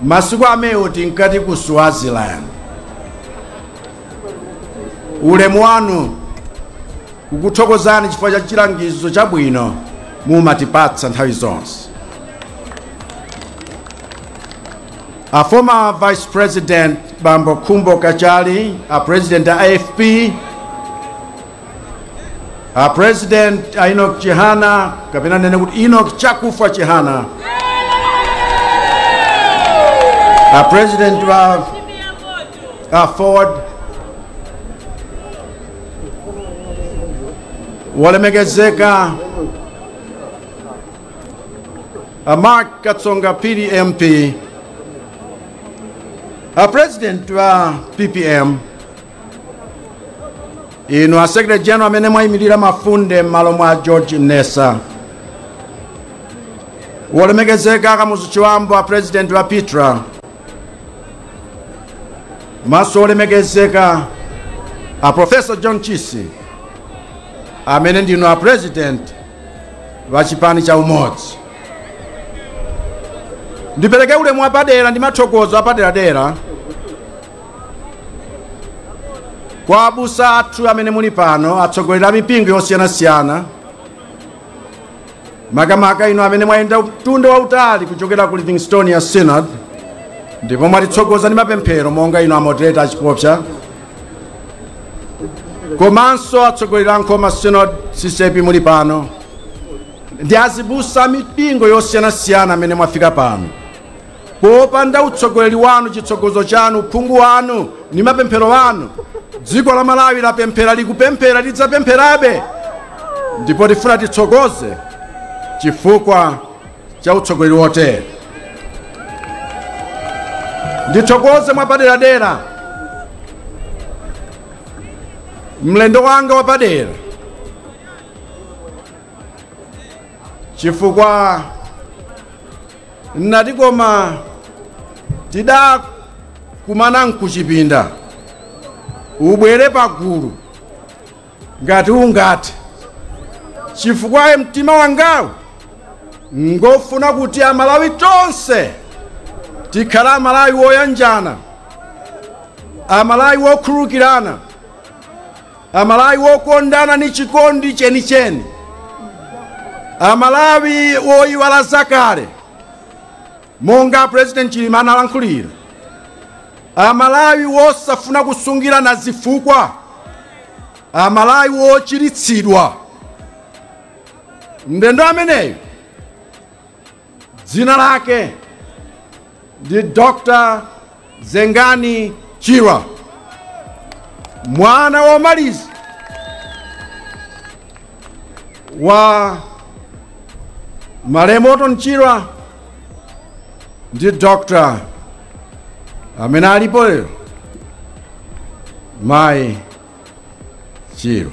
masiku amewo tinkati ku Swaziland. Ulemu wanu, kukuthokozani chifukwa cha chilangizo chabwino mumatipatsa nthawi zonse. A former Vice President Bambo Khumbo Kachali, a President a AFP, a President a Enoch Chihana, kapena nene kuti Enoch Chakufa Chihana, a President wa a Ford, wolemekezeka a Mark Katsonga Phiri MP, a President wa PPM, inu a Secretary General amene mwayimirira mafunde m'malo mwa George Nessa, wolemekezeka Kamuzu Chiwambo, a President wa Petra, maso wolemekezeka a Professor John Chisi amene ndinu a President wa chipani cha Umodzi. Ndipereke ulemu wapadera ndi mathokozo apaderadera kwa abusa athu amene muli pano, atsogoleri a mipingo yosiyanasiyana, makamaka inu amene mwayenda mtunda wautali kuchokera ku Livingstonia Synod ndipo mwatitsogoza ndi mapemphero monga inu amoderator achipopsa, komanso atsogoleri a Nkhoma Synod CCAP muli pano, ndi azibusa mipingo yosiyanasiyana amene mwafika pano. Popanda utsogoleri wanu, chitsogozo chanu, uphungu wanu ndi mapemphero anu, dziko la Malawi lapemphera, likupemphera, lidzapempherabe. Ndipo tifuna titsogoze chifukwa cha utsogoleri wotere. Ndithokoze mwapaderadera mlendo wanga wapadera, chifukwa nnati koma tidakumana nkuchipinda, ubwere pagulu ngati ungati, chifukwa mtima wangawu ngofuna kuti Amalawi tonse tikhala Amalawi woyanjana, Amalawi wokhululukirana, Amalawi wokondana ni chikondi chenicheni, Amalawi woyiwala zakale monga President Chilima analankhulira, Amalawi wosafuna kusungirana zifukwa, Amalawi wochiritsidwa. Mlendo ameneyo dzina lake ndi Dr. Zengani Chirwa, mwana womaliza wa malemu Orton Chirwa ndi Dr. amene alipo lero, Mayi Chirwa.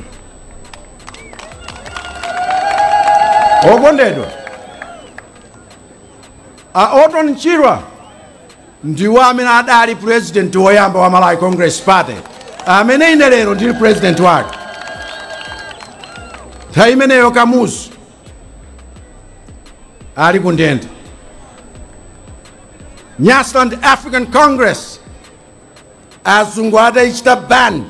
Okondedwa, a Orton Chirwa ndiwo amene adali president woyamba wa Malawi Congress Party, amene ine lero ndili president wake. Nthawi imeneyo Kamuzu ali kundende. Nyasaland African Congress azungu atayichita ban,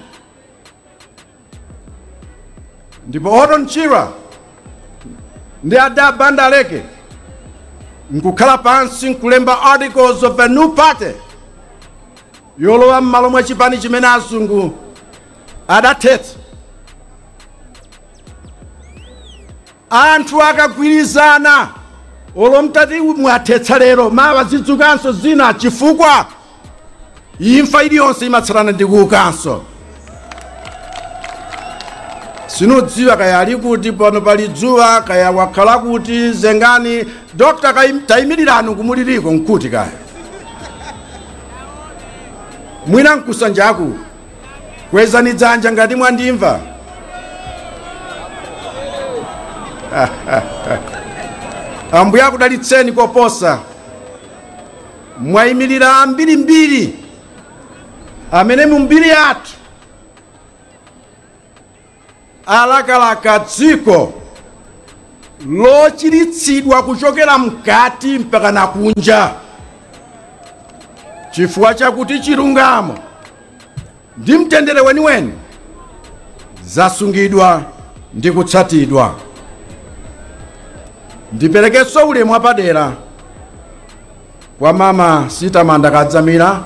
ndipo Orton Chirwa ndi Ada Banda Aleke nkukhala pansi nkulemba articles of a new party yolowa m'malo mwa chipani chimene azungu adathetsa. Anthu akagwirizana, olo mtati mwathetsa lero, mawa zidzukanso zina, chifukwa imfa iliyonse imatsatana ndi kuukanso. Sinudziwa kaya ali kuti pano pali dzuwa, kaya wakhala kuti. Zengani Dr. tayimirirani kumuliriko nkuti kaya mwina nkusanjaku. Kwezani dzanja ngati mwandimva. Ambuye akudalitseni koposa. Mwayimirira ambirimbiri amene mu mbiri yathu alakalaka dziko lochiritsidwa kuchokera mkati mpaka na kunja, chifukwa chakuti chilungamo ndi mtendere weniweni zasungidwa ndi kutsatidwa. Ndiperekenso ulemu wapadera kwa Mama Sitamanda Kadzamira,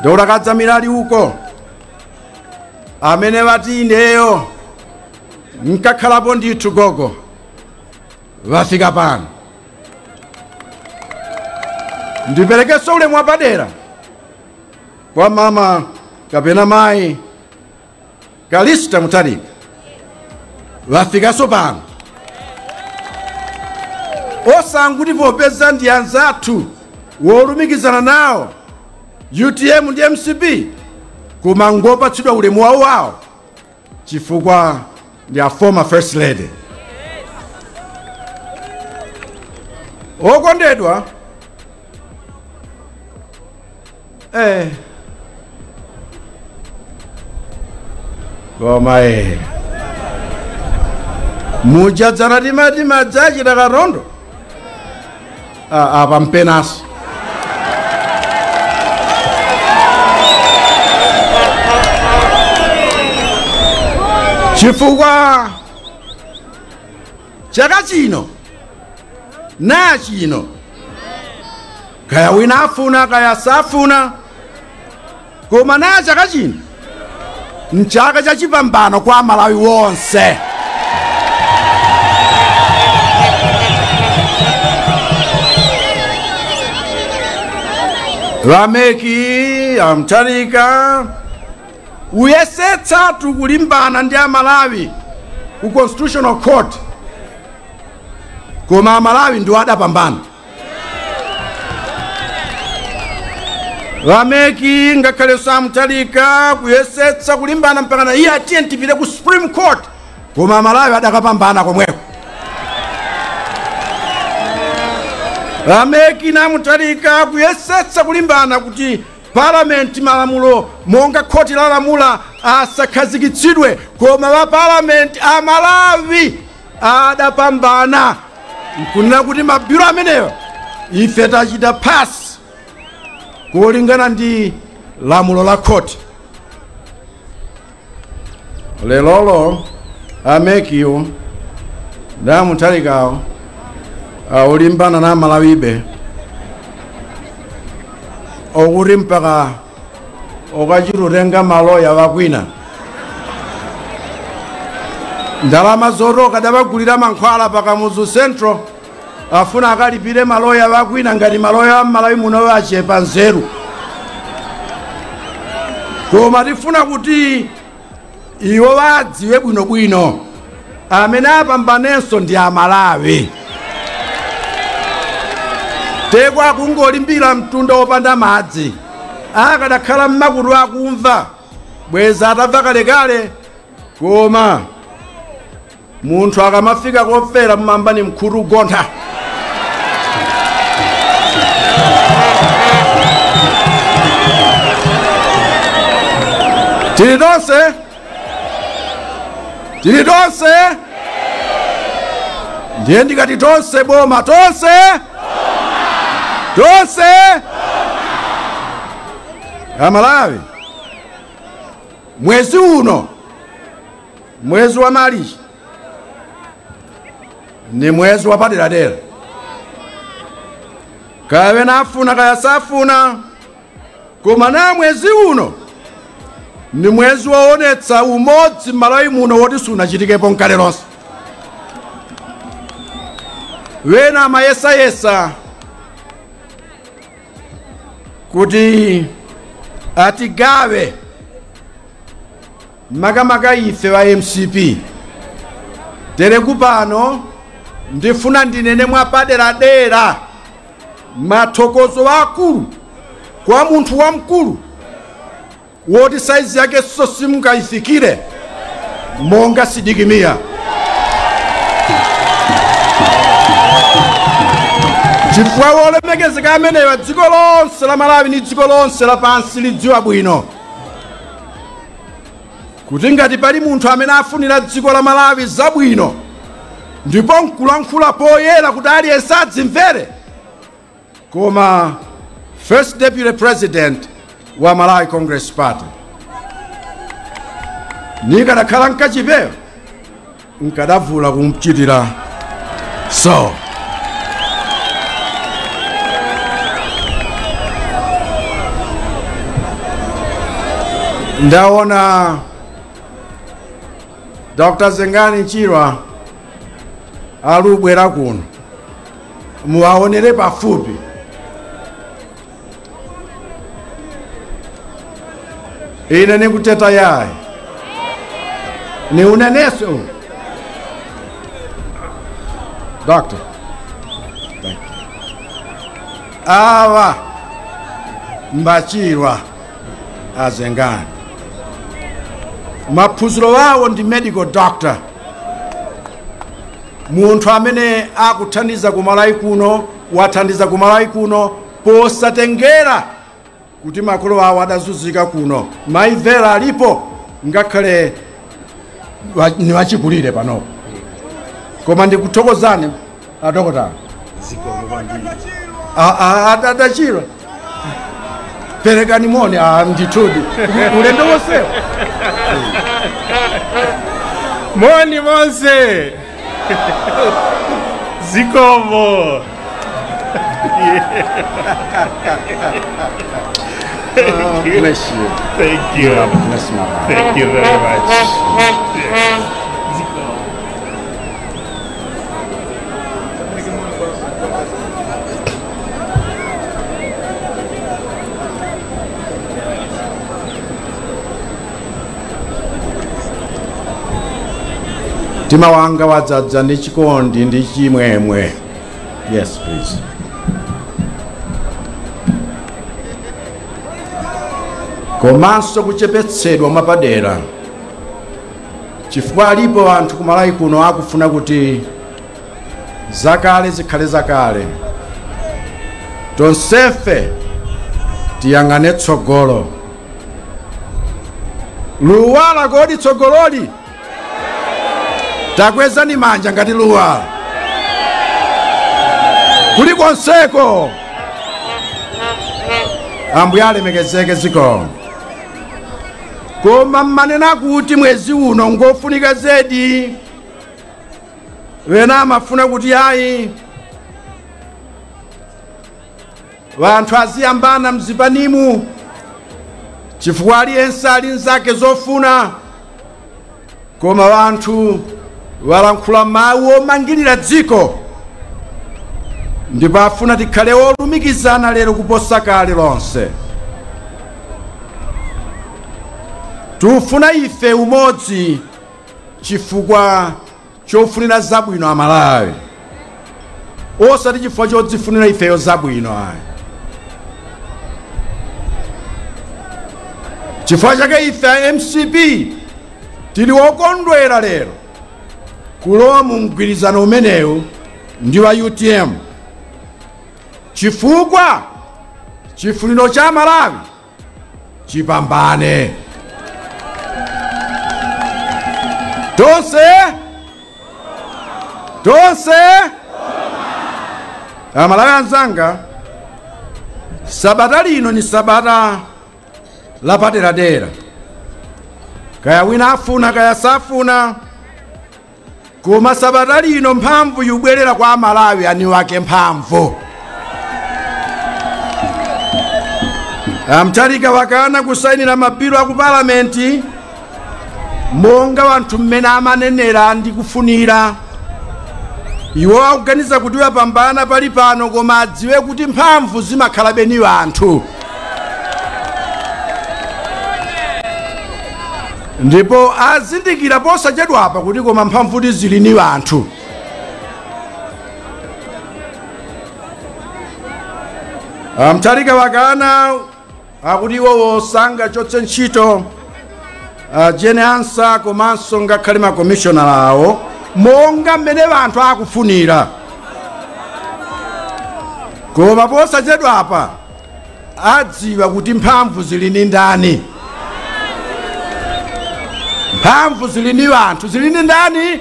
Dr. Kadzamira ali uko, amene vati ineyo nkakhalapo ndithu gogo vafika pano. Ndiperekenso ulemu wapadera kwa mama kapena mayi Kalista Mutharika, vafikanso pano. Osanguti popeza ndi anzathu wolumikizana nawo UTM ndi MCP, koma ngopatsidwa ulemu wawo wawo chifukwa ndi a former first lady. Okondedwa, koma mujadzana timati madzachita katondo apa mpenaso. Chifukwa chaka chino na chino, kaya wina afuna kaya safuna, koma na chaka chino nchaka cha chipambano kwa Malawi wonse. Va MEC a Mutharika uyesetsa tukulimbana ndi Amalawi ku Constitutional Court, koma Amalawi ndiwo adapambana. Va MEC ngakhalenso a Mutharika kuyesetsa kulimbana mpakana iye atiye tipite ku Supreme Court, koma Amalawi adakapambana komweko. Va MEC na Mutharika kuyesetsa kulimbana kuti palamenti malamulo monga khoti lalamula asakhazikitsidwe, koma va palamenti Amalawi adapambana nkunena kuti mabiro ameneyo ife tachita pass kulingana ndi lamulo la khoti. Lelolo a MECwo ndi a Mutharikawo aulimbana na Malawibe okuti mpaka okachitutenga maloya wakwina ndalama zotoka dabagulira mankhwala pakamuzu Central, afuna akalipire maloya wakwina ngati maloya am'Malawi muno achepa nzeru. Koma tifuna kuti iwo wadziwe bwinobwino amene apambanenso ndi Amalawi. Teko akungolimbira mtunda wopanda madzi, akadakhala mmakutu akumva bweza atabva kalekale. Koma munthu akamafika kofera mmamba ni mkhutu ugontha. Tili tonse, tili tonse, ndiye ndikati tonse boma, tonse tonse Amalawi. Mwezi uno, mwezi wa Marichi, ni mwezi wa paderadera. Kaya nafuna kaya safuna, koma na mwezi uno ni mwezi waonetsa umodzi Malawi muno woti sunachitikepo nkale lonse. Wena amayesayesa kuti atigawe makamaka ife wa MCP. Tere kupano ndifuna ndinene mwapaderadera mathokozo akulu kwa munthu wamkulu woti saizi yake so simungayifikire monga Sidik Mia. Chifukwa wolemekezeka amenewa dziko lonse la Malawi ni dziko lonse lapansi lidziwa bwino kuti ngati pali munthu amene afunira dziko la Malawi zabwino ndipo nkulankhula poyera kuti aliyense adzimvere, koma First Deputy President wa Malawi Congress Party nikadakhala nkachipewa nkadavula kumchitira so. Ndaona Dr. Zengani Chirwa alubwera kuno, muwaonere pafupi. Ine nikuteta yayi ni uneneso. Doctor, thank you. Awa mbachirwa azengani maphunziro wawo ndi medical doctor, munthu amene akuthandiza ku Malawi kuno, wathandiza ku Malawi kuno posatengera kuti makolo awo adazunzika kuno. Maimvera alipo ngakhale ni wachikulire pano. Koma ndikuthokozani adokotala adachirwa, perekani moni ndithudi ulendo wonsewo. Moni monse zikomo. Bless you. Thank you. Bless my life. Thank you very much. Mtima wanga wadzadza ndi chikondi ndi chimwemwe. Yes, please. Komanso kuchepetsedwa mwapadera, chifukwa alipo anthu ku Malawi kuno akufuna kuti zakale zikhale zakale, tonsefe tiyang'ane tsogolo. Luwala kodi tsogololi? Takwezani manja ngati luwala kulikonseko. Ambuye alemekezeke zikomo. Koma mmanena kuti mwezi uno ngofunika zedi, wena amafuna kuti ayi wanthu aziyambana mzipanimu chifukwa aliyense ali nzake zofuna. Koma wanthu walankhula mawu omangirira dziko, ndipo afuna tikhale olumikizana lero kuposa kale lonse. Tufuna ife umodzi chifukwa chofunira zabwino Amalawi, osati chifukwa chodzifunira ifeyo zabwino ayi. Chifukwa chake ife a MCP tili wokondwera lero kulowa mu mgwirizano umenewu ndi wa UTM, chifukwa chifuniro cha Malawi chipambane. Tonse tonse Amalawi anzanga, sabata lino ni sabata lapaderadera. Kaya wina afuna kaya safuna, koma sabata lino mphamvu yubwerera kwa Amalawi ani wake mphamvu. Amtalika wakana kusainira mabilu aku palamenti monga wanthu mmene amanenera ndi kufunira. Iwo akuganiza kuti wapambana pali pano, koma adziwe kuti mphamvu zimakhala beni wanthu. Ndipo azindikira posachedwapa kuti koma mphamvu zili ni wanthu. Amtalika wakana akuti iwowo sangachotse ntchito Jane Ansah komanso ngakhale makomishonala awo monga mmene wanthu akufunira. Koma posachedwapa adziwa kuti mphamvu zili ni ndani. Mphamvu zili ni wanthu, zili ni ndani?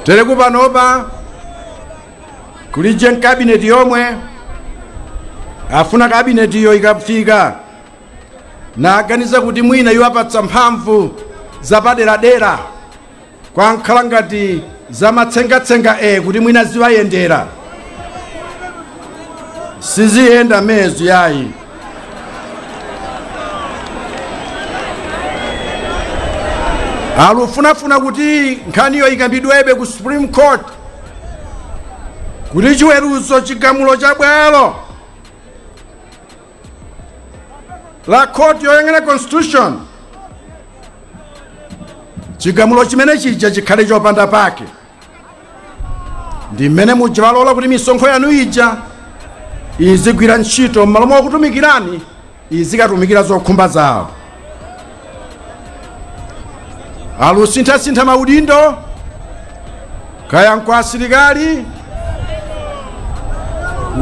Tere kupanopa kulije kabineti yomwe afuna kabineti iyo ikafika naganiza kuti mwina iwapatsa mphamvu zapaderadera kwa nkhala ngati zamatsengatsenga kuti mwina ziwayendera. Siziyenda mezu yayi. Alufunafuna kuti nkhaniyo ikambidwebe ku Supreme Court kuti chiweruzo chigamulo cha bwalo la court yoyang'ana constitution, chigamulo chimene chija chikhale chopanda pake. Ndi mmene mujalola kuti misonkho yanu ija izigwira ntchito m'malo mwakutumikirani, izikatumikira zokhumba zawo. Alusinthasintha maudindo kaya nkwa asilikali,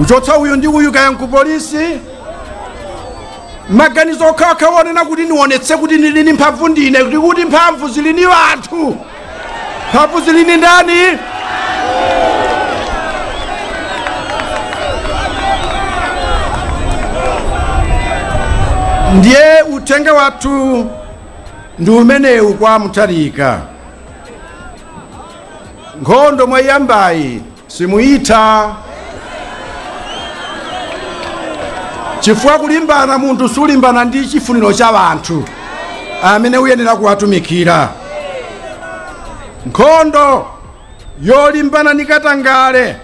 uchotsa uyu ndi uyu kaya nkupolisi. Maganizo okhaokha onena kuti ndionetse kuti ndili ndi mphamvu ndine, kuti mphamvu zili ni wanthu. Mphamvu zili ni ndani? Ndiye uthenga wathu ndi umenewu kwa Mutharika. Nkhondo mwayambayi simuyitha, chifukwa kulimbana munthu sulimbana ndi chifuniro cha wanthu amene uyenera kuwatumikira. Nkhondo yolimbana ndi katangale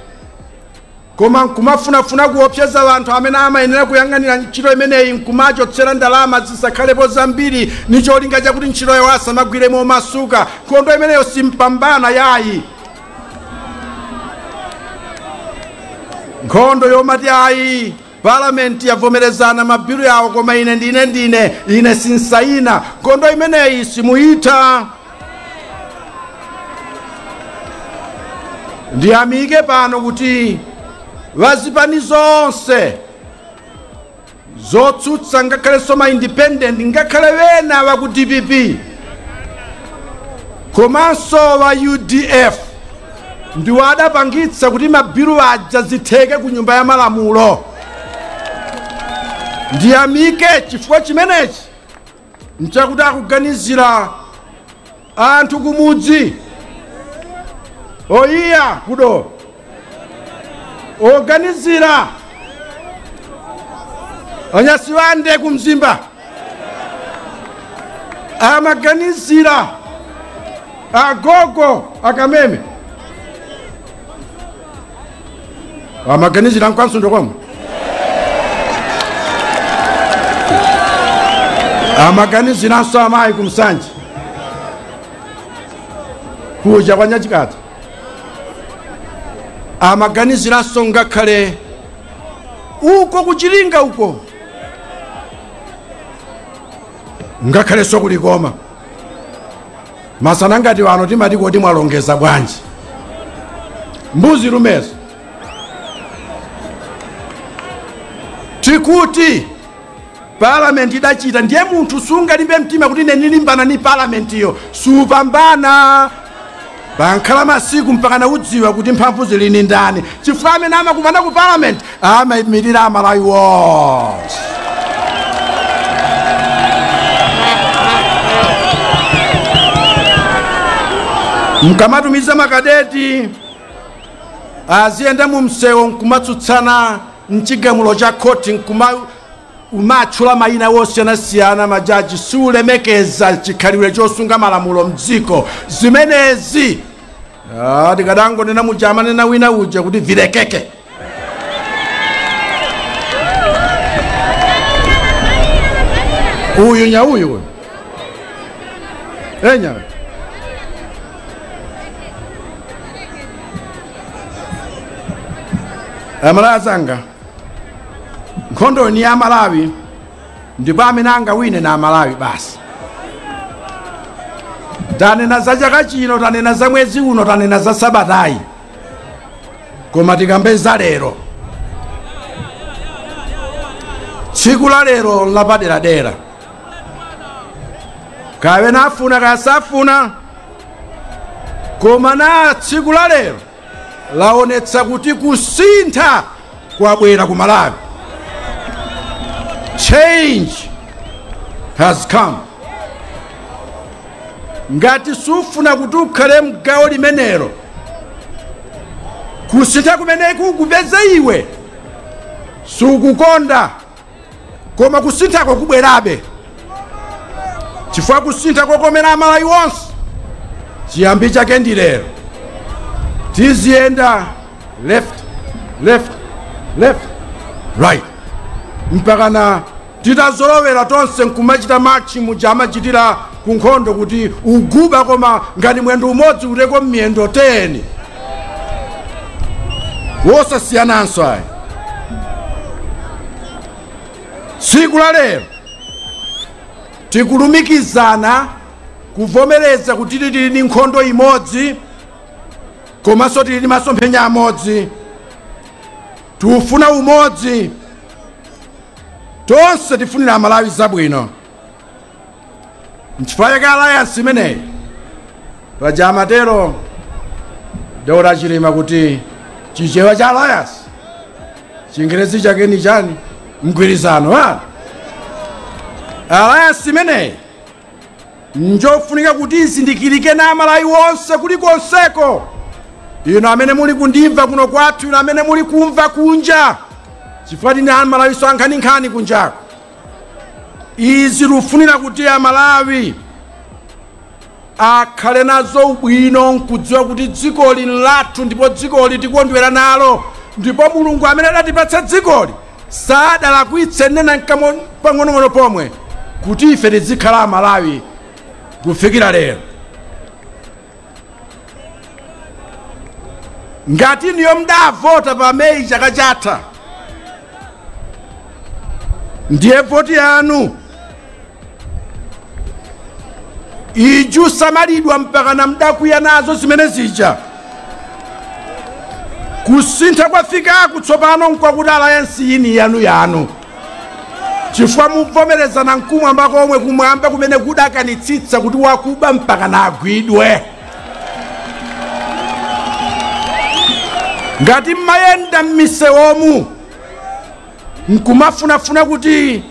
Koma nkumafunafuna kuopseza anthu amene amayenera kuyang'anira ntchito imeneyi, nkumachotsera ndalama zisakhalepo zambiri ni cholinga chakuti ntchito yawo asamagwiremo masuka. Nkhondo imeneyo simpambana yayi. Nkhondo yomati ayi, palamenti yavomerezana mabilu yawo, koma ine ndine ine sinsayina. Nkhondo imeneyi simuyitha. Ndiyamike pano kuti vazipani zonse zotsutsa, ngakhalenso ma independent, ngakhale wena wa ku DPP komanso wa UDF, ndiwo adapangitsa kuti mabilu aja zitheke ku nyumba ya malamulo. Ndiyamike chifukwa chimenechi nchakuti akuganizira anthu kumudzi, oyiya kudo oganizira anyasiwande kumzimba, amaganizira agogo akameme, amaganizira nkwansundo komwe, amaganiziranso amayi kumsanje kuja kwa Nyachikata, amaganiziranso ngakhale uko kuchilinga uko, ngakhalenso kulikoma. Masana ngati wano timati kodi mwalongeza bwanji mbuzi rumezo. Tikuti palamenti idachita, ndiye munthu sungalimbe mtima kuti ine ndilimbana ni palamentiyo, supambana. Pankhala masiku mpaka naudziwa kuti mphamvu zili ni ndani, chifukwa amene amakumana ku palamenti amayimirira Amalawi wonse. Mkamatumiza makadeti aziyenda mu msewu nkumatsutsana mchigamulo cha khoti, umatchula mayina wosiyanasiyana majaji, siulemekeza chikhalidwe chosunga malamulo mdziko. Zimenezi tikadangonena muja amanena wina uja kuti vilekeke. Uyu nyauyu enya Amalawi zanga, nkhondo ni ya Malawi, ndipo amene angawine na Malawi basi. Tanena za chaka chino, tanena za mwezi uno, tanena za sabatayi, koma tikambeza lero. Tsiku la lero lapaderadera, kapena afuna kasafuna, koma na tsiku la lero laonetsa kuti kusintha kwabwera ku Malawi. Change has come. Ngati sufuna kuti ukhale mgawo limenelo, kusintha kumeneku kupeze iwe sukukonda, koma kusinthako kubwerabe, chifukwa kusintha kokomera Amalawi wonse chiyambi chake ndi lero. Tiziyenda left, left, left, right, mpaka na titazolowera tonse nkumachita machi muja amachitira ku nkhondo kuti uguba, koma ngati mwendo umodzi uteko mmiyendo 10 wosasiyananso ayi. Tsiku la lero tikulumikizana kuvomereza kuti tili ndi nkhondo imodzi, komanso tili ndi masomphenya amodzi, tufuna umodzi, tonse tifunira Amalawi zabwino. Nchifukwa chake alliance imeneyi paja amatero Dora Chilima kuti chichewa cha alliance chingerezi chake ni chani? Mgwirizano. Alliance imeneyi njofunika kuti izindikirike na Amalawi wonse kulikonseko. Ino amene muli kundimva kuno kwathu, ino amene muli kumva kunja, chifukwa tine Amalawi so ankhaninkhani kunjako. Izi lufunira kuti Amalawi akhale nazo ubwino nkudziwa kuti dzikoli lathu ndipo dzikoli tikondwera nalo. Ndipo Mulungu amene adatipatsa dzikoli sadalakwitse nena pang'onong'ono pomwe kuti ife tizikhala Amalawi kufikira lero. Ngati niyo mdavota pa Meyi chaka chatha, ndiye voti yanu ijusamalidwa mpaka namdakwiya nazo zimene zija. Kusintha kwafikaku tsopano nkwakuti alliance yini yanu yanu, chifukwa muvomerezana nkumwamba komwe kumwamba kumene kudakanitsitsa kuti wakuba mpaka nagwidwe. Ngati mmayenda m'misewomu nkumafunafuna kuti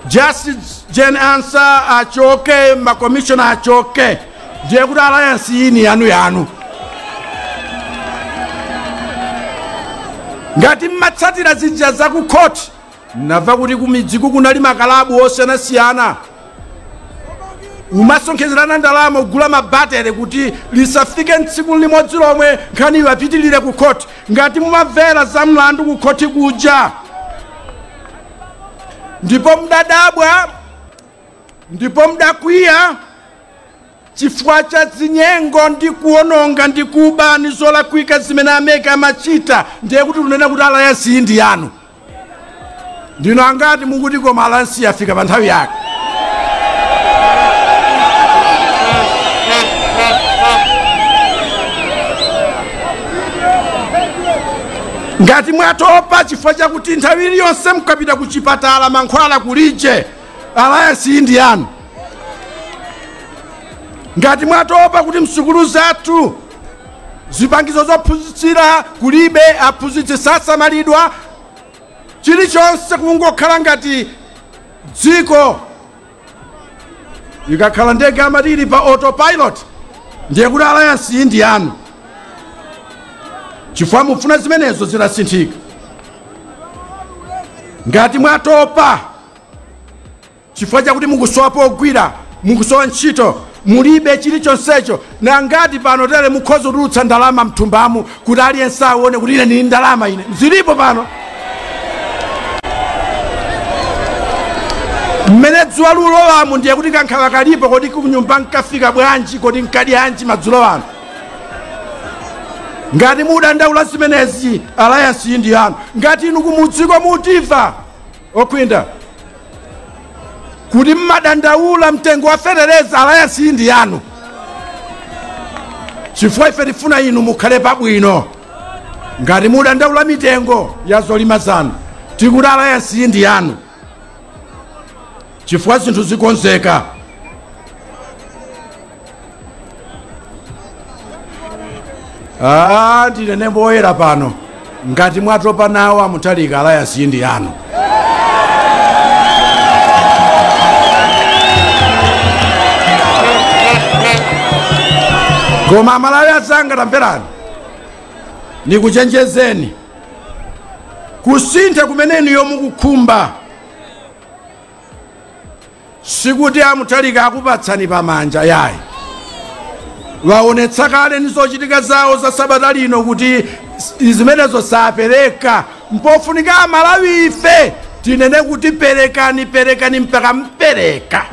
Justice Jane Ansah achoke, makomishona achoke, ndiye kuti alliance yini yanu yanu. Ngati mmatsatira zija za ku court, nava kuti kumidziku kunali makalabu osiyanasiyana umasonkhezerana ndalama kugula mabatere kuti lisafike tsiku limodzi lomwe nkhaniyo apitilire ku court. Ngati mumamvera za mlandu ku court kuja, ndipo mdadabwa ndipo mdakwiya chifukwa cha zinyengo ndi kuononga ndi kuba ndi zolakwika zimene ameka amachita, ndiye kuti unena kuti alliance iyi ndi yanu. Ndino angati mukuti koma alliance yafika pa nthawi yake. Ngati mwatopa chifukwa chakuti nthawi iliyonse mukapita ku chipatala mankhwala kulije, alliance iyi ndi yanu. Ngati mwatopa kuti msukulu zathu zipangizo zophunzitsira kulibe, aphunzitsi sasamalidwa, chilichonse kungokhala ngati dziko ikakhala ndege amati ili pa autopilot, ndiye kuti alliance iyi ndi yanu, chifukwa mufuna zimenezo zinasinthika. Ngati mwatopa chifukwa chakuti mukusowa pogwira, mukusowa ntchito, mulibe chilichonsecho, na ngati pano tere mukhoza kutulutsa ndalama mthumbamu kuti aliyense aone kuti ine ndili ndalama, ine zilipo pano. Mmene dzuwa lulowamu ndiye kuti kankhawa kalipo, kodi kunyumba nkafika bwanji, kodi nkadyanji madzulo ano. Ngati mudandaula zimenezi, alliance iyi ndi yanu. Ngati inu kumudziko mutiva okwinda kuti mmadandaula mtengo wa fetereza, alliance iyi ndi yanu, chifukwa ife tifuna inu mukhale pabwino. Ngati mudandaula mitengo ya zolima zanu, tikuti alliance iyi ndi yanu, chifukwa zinthu zikonzeka. Ndine nemboyera pano. Ngati mwatopa nawo aMutharika, alliance iyi ndi yanu. Koma Amalawi azanga, tamverani, nikuchenjezeni kusintha kumeneniyo mukukhumba sikuti aMutharika akupatsani pamanja yayi. Waonetsa kale ndi zochitika zawo za sabata lino kuti zimenezo sapereka. Mpofunika Amalawi ife tinene kuti perekani, perekani mpaka mpereka.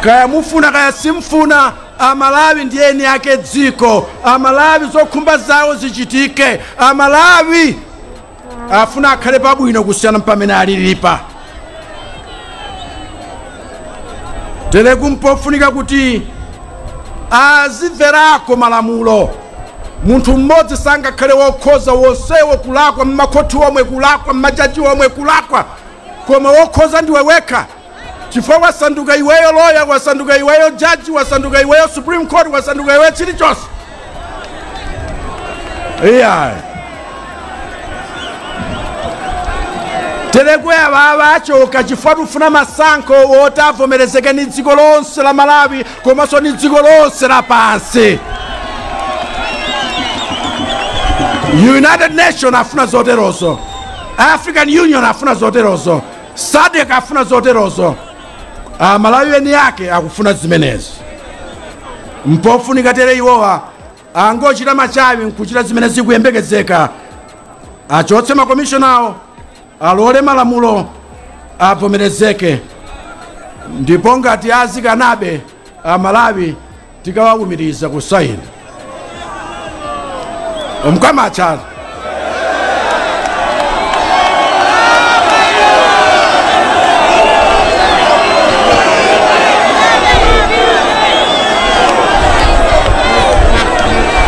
Kaya mufuna kaya simfuna, Amalawi ndi eni ake dziko. Amalawi zokhumba zawo zichitike. Amalawi afuna akhale pabwino kusiyana pamene alilipa. Tere kumpofunika kuti azimverako malamulo. Munthu mmodzi sangakhale wokhoza wonsewo kulakwa, mmakhoti omwe kulakwa, mmajaji omwe kulakwa, koma wokhoza ndiwe wekha, chifukwa wasanduka iweyo lawyer, wasanduka iweyo jaji, wasanduka iweyo Supreme Court, wasanduka iweyo chilichonse. Iyayi, terekwe avava achoka chifukwa tifuna masankho woti avomerezeke ni dziko lonse la Malawi komanso ni dziko lonse lapansi. United Nation afuna zoterozo, African Union afuna zoterozo, SADC afuna zoterozo, Amalawi eni yake akufuna zimenezi. Mpofunika tere iwowa Angochita machawi nkuchita zimene zikuyembekezeka. Achotse makomishonawo, alole malamulo avomerezeke. Ndipo ngati azikanabe Amalawi tikawawumiriza kusayina. Omkwamacha.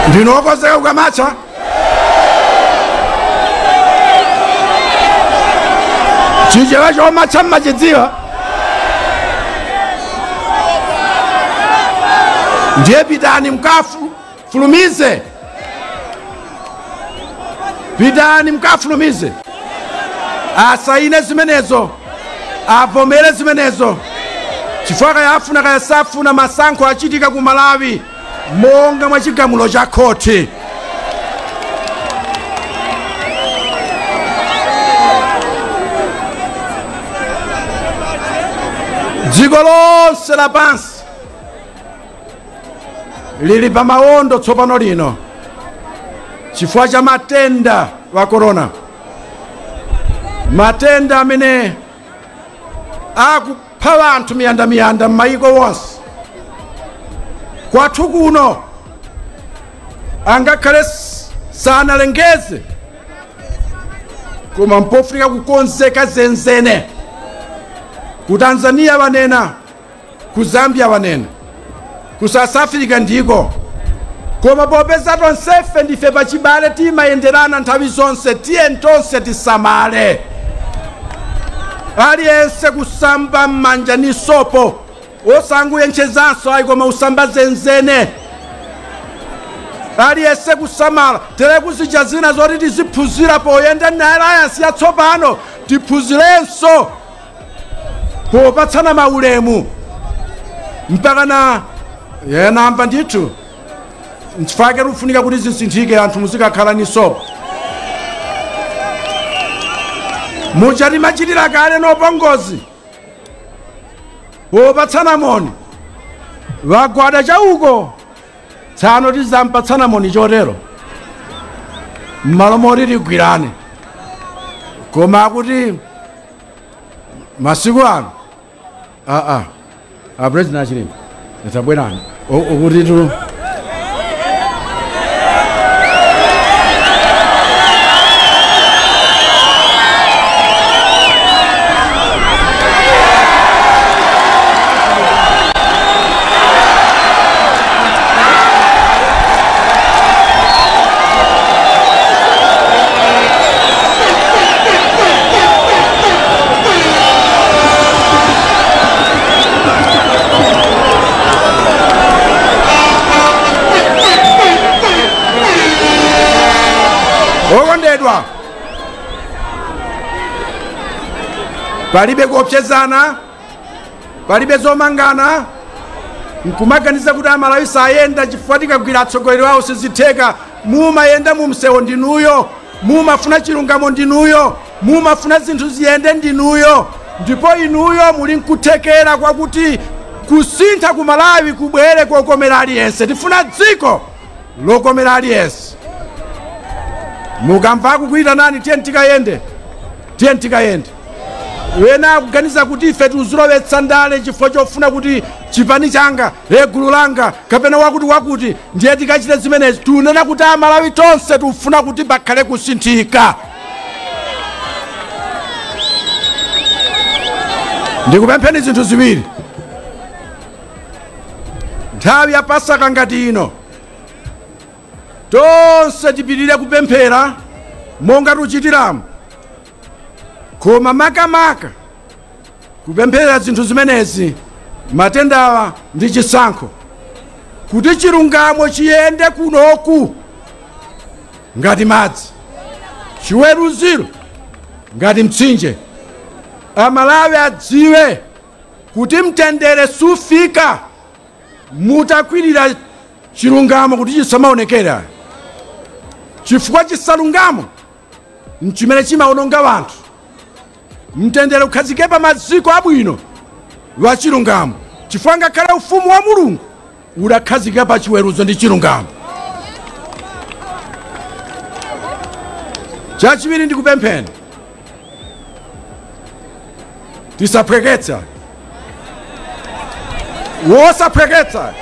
Ndinokozeka kukamacha. Chichewa chomacha mmachidziwa. Ndiye pitani mkafulumize. Pitani mkafulumize. Asaine zimenezo. Avomere zimenezo. Chifukwa kayafuna kayasafuna masankho achitika ku Malawi monga mwa chigamulo cha khoti. Dziko lonse lapansi lili pa mawondo tsopano lino chifukwa cha matenda wa corona, matenda amene akupha anthu miyandamiyanda m'mayiko wonse. Kwathu kuno angakhale sanalengeze, koma mpofunika kukonzeka zenzene. Ku Tanzania wanena, ku Zambia wanena, ku South Africa ndiko. Koma popeza tonsefe ndife pachibale timayenderana nthawi zonse, tiye tonse tisamale. Aliyense kusamba m'manja ni sopo, osanguyenchezanso ayi koma usamba zenzene. Aliyense kusamala, tere kuzija zina zoti tiziphunzira poyenda na alliance yatsopano, tiphunzirenso popatsana maulemu mpaka na yenamba ndithu. Nchifukwa kufunika kuti zisinthike, anthu muzikakhala ni sopo. Muchati machitira kale nopongozi popatsana moni vagwada chauko tsano tizampatsana moni chotero m'malo moti tigwirane. Koma akuti masiku ano a president achilima tabwerani ukutitu okondedwa, palibe kuopsezana, palibe zomangana. Nkumaganiza kuti Amalawi sayenda chifukwa tikagwira atsogoleri wawo sizitheka. Mumayenda mumsewo ndinuyo, mumafuna chilungamo ndinuyo, mumafuna zinthu ziyende ndinuyo. Ndipo inuyo muli nkuthekera kwakuti kusintha ku Malawi kubwere kokomera aliyense. Tifuna dziko lokomera aliyense. Mukamva kukuitanani, tiye tikayende, tiye tikayende. Wena akuganiza kuti ife tuzilowetsa ndale chifukwa chofuna kuti chipani changa, gulu langa, kapena wakuti wakuti, ndiye tikachite zimenezi. Tunena kuti Amalawi tonse tufuna kuti pakhale kusinthika. Ndikupempheni zinthu ziwiri. Nthawi ya Pasaka ngati ino, tonse tipirire kupemphera monga tuchitiramo, koma makamaka kupemphera zinthu zimenezi, matendawa ndi chisankho, kuti chilungamo chiyende kunoku ngati madzi, chiweruziro ngati mtsinje. Amalawi adziwe kuti mtendere sufika mutakwirira chilungamo kuti chisamaonekera, chifukwa chisalungamo nchimene chimaononga wanthu. Mtendere ukhazike pa maziko abwino wa chilungamo, chifukwa ngakhale ufumu wa Mulungu udakhazika pa chiweruzo ndi chilungamo. Chachiwiri, ndikupempheni tisaphweketsa, wosaphweketsa,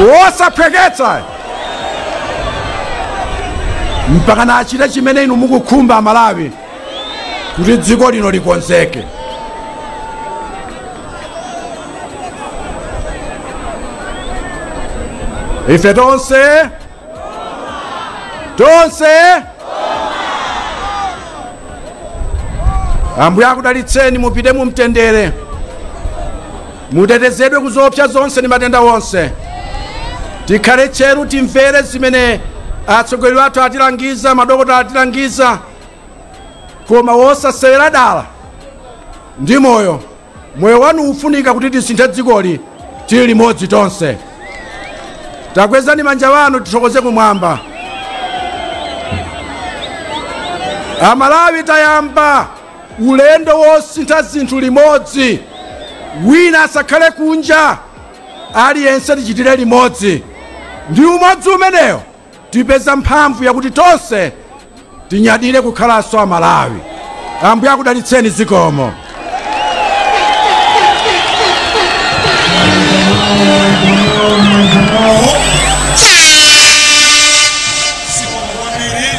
wosaphweketsa mpaka nachita chimene inu mukukhumba Amalawi, kuti dziko lino likonzeke. Ife tonse, tonse, Ambuye akudalitseni, mupite mumtendere, mutetezedwe ku zoopsa zonse ndi matenda wonse. Tikhale tcheru, timvere zimene atsogoleri athu atilangiza, madokotala atilangiza, koma wosasewera dala ndi moyo. Moyo wanu ufunika kuti tisinthe dzikoli tili limodzi tonse. Takwezani manja wanu tithokoze kumwamba. Amalawi, tayamba ulendo wosintha zinthu limodzi. Wina asakhale kunja, aliyense tichitire limodzi. Ndi umodzi umeneyo tipeza mphamvu yakuti tonse tinyadire kukhalanso Amalawi. Ambuye akudalitseni. Zikomo.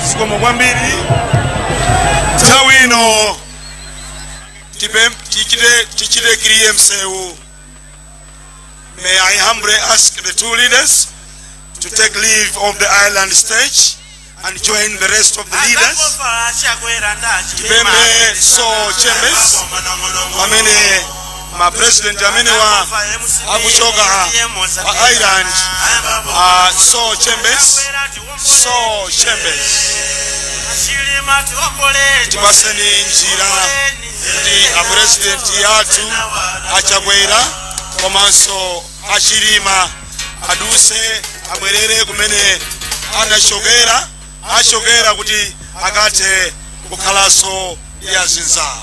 Zikomo kwambiri. Nthawi ino tichite clear msewu. May I humbly ask the two leaders to take leave of the island stage and join the rest of the leaders. Tipemphe so chambers pamene ma president amene wa akuchoka pa island, so chambers, so chambers, tipaseni njira kuti apresidenti athu Achakwera komanso Achilima aduse, abwerere kumene anachokera, achokera, kuti akathe kukhalanso ndi azinzawo.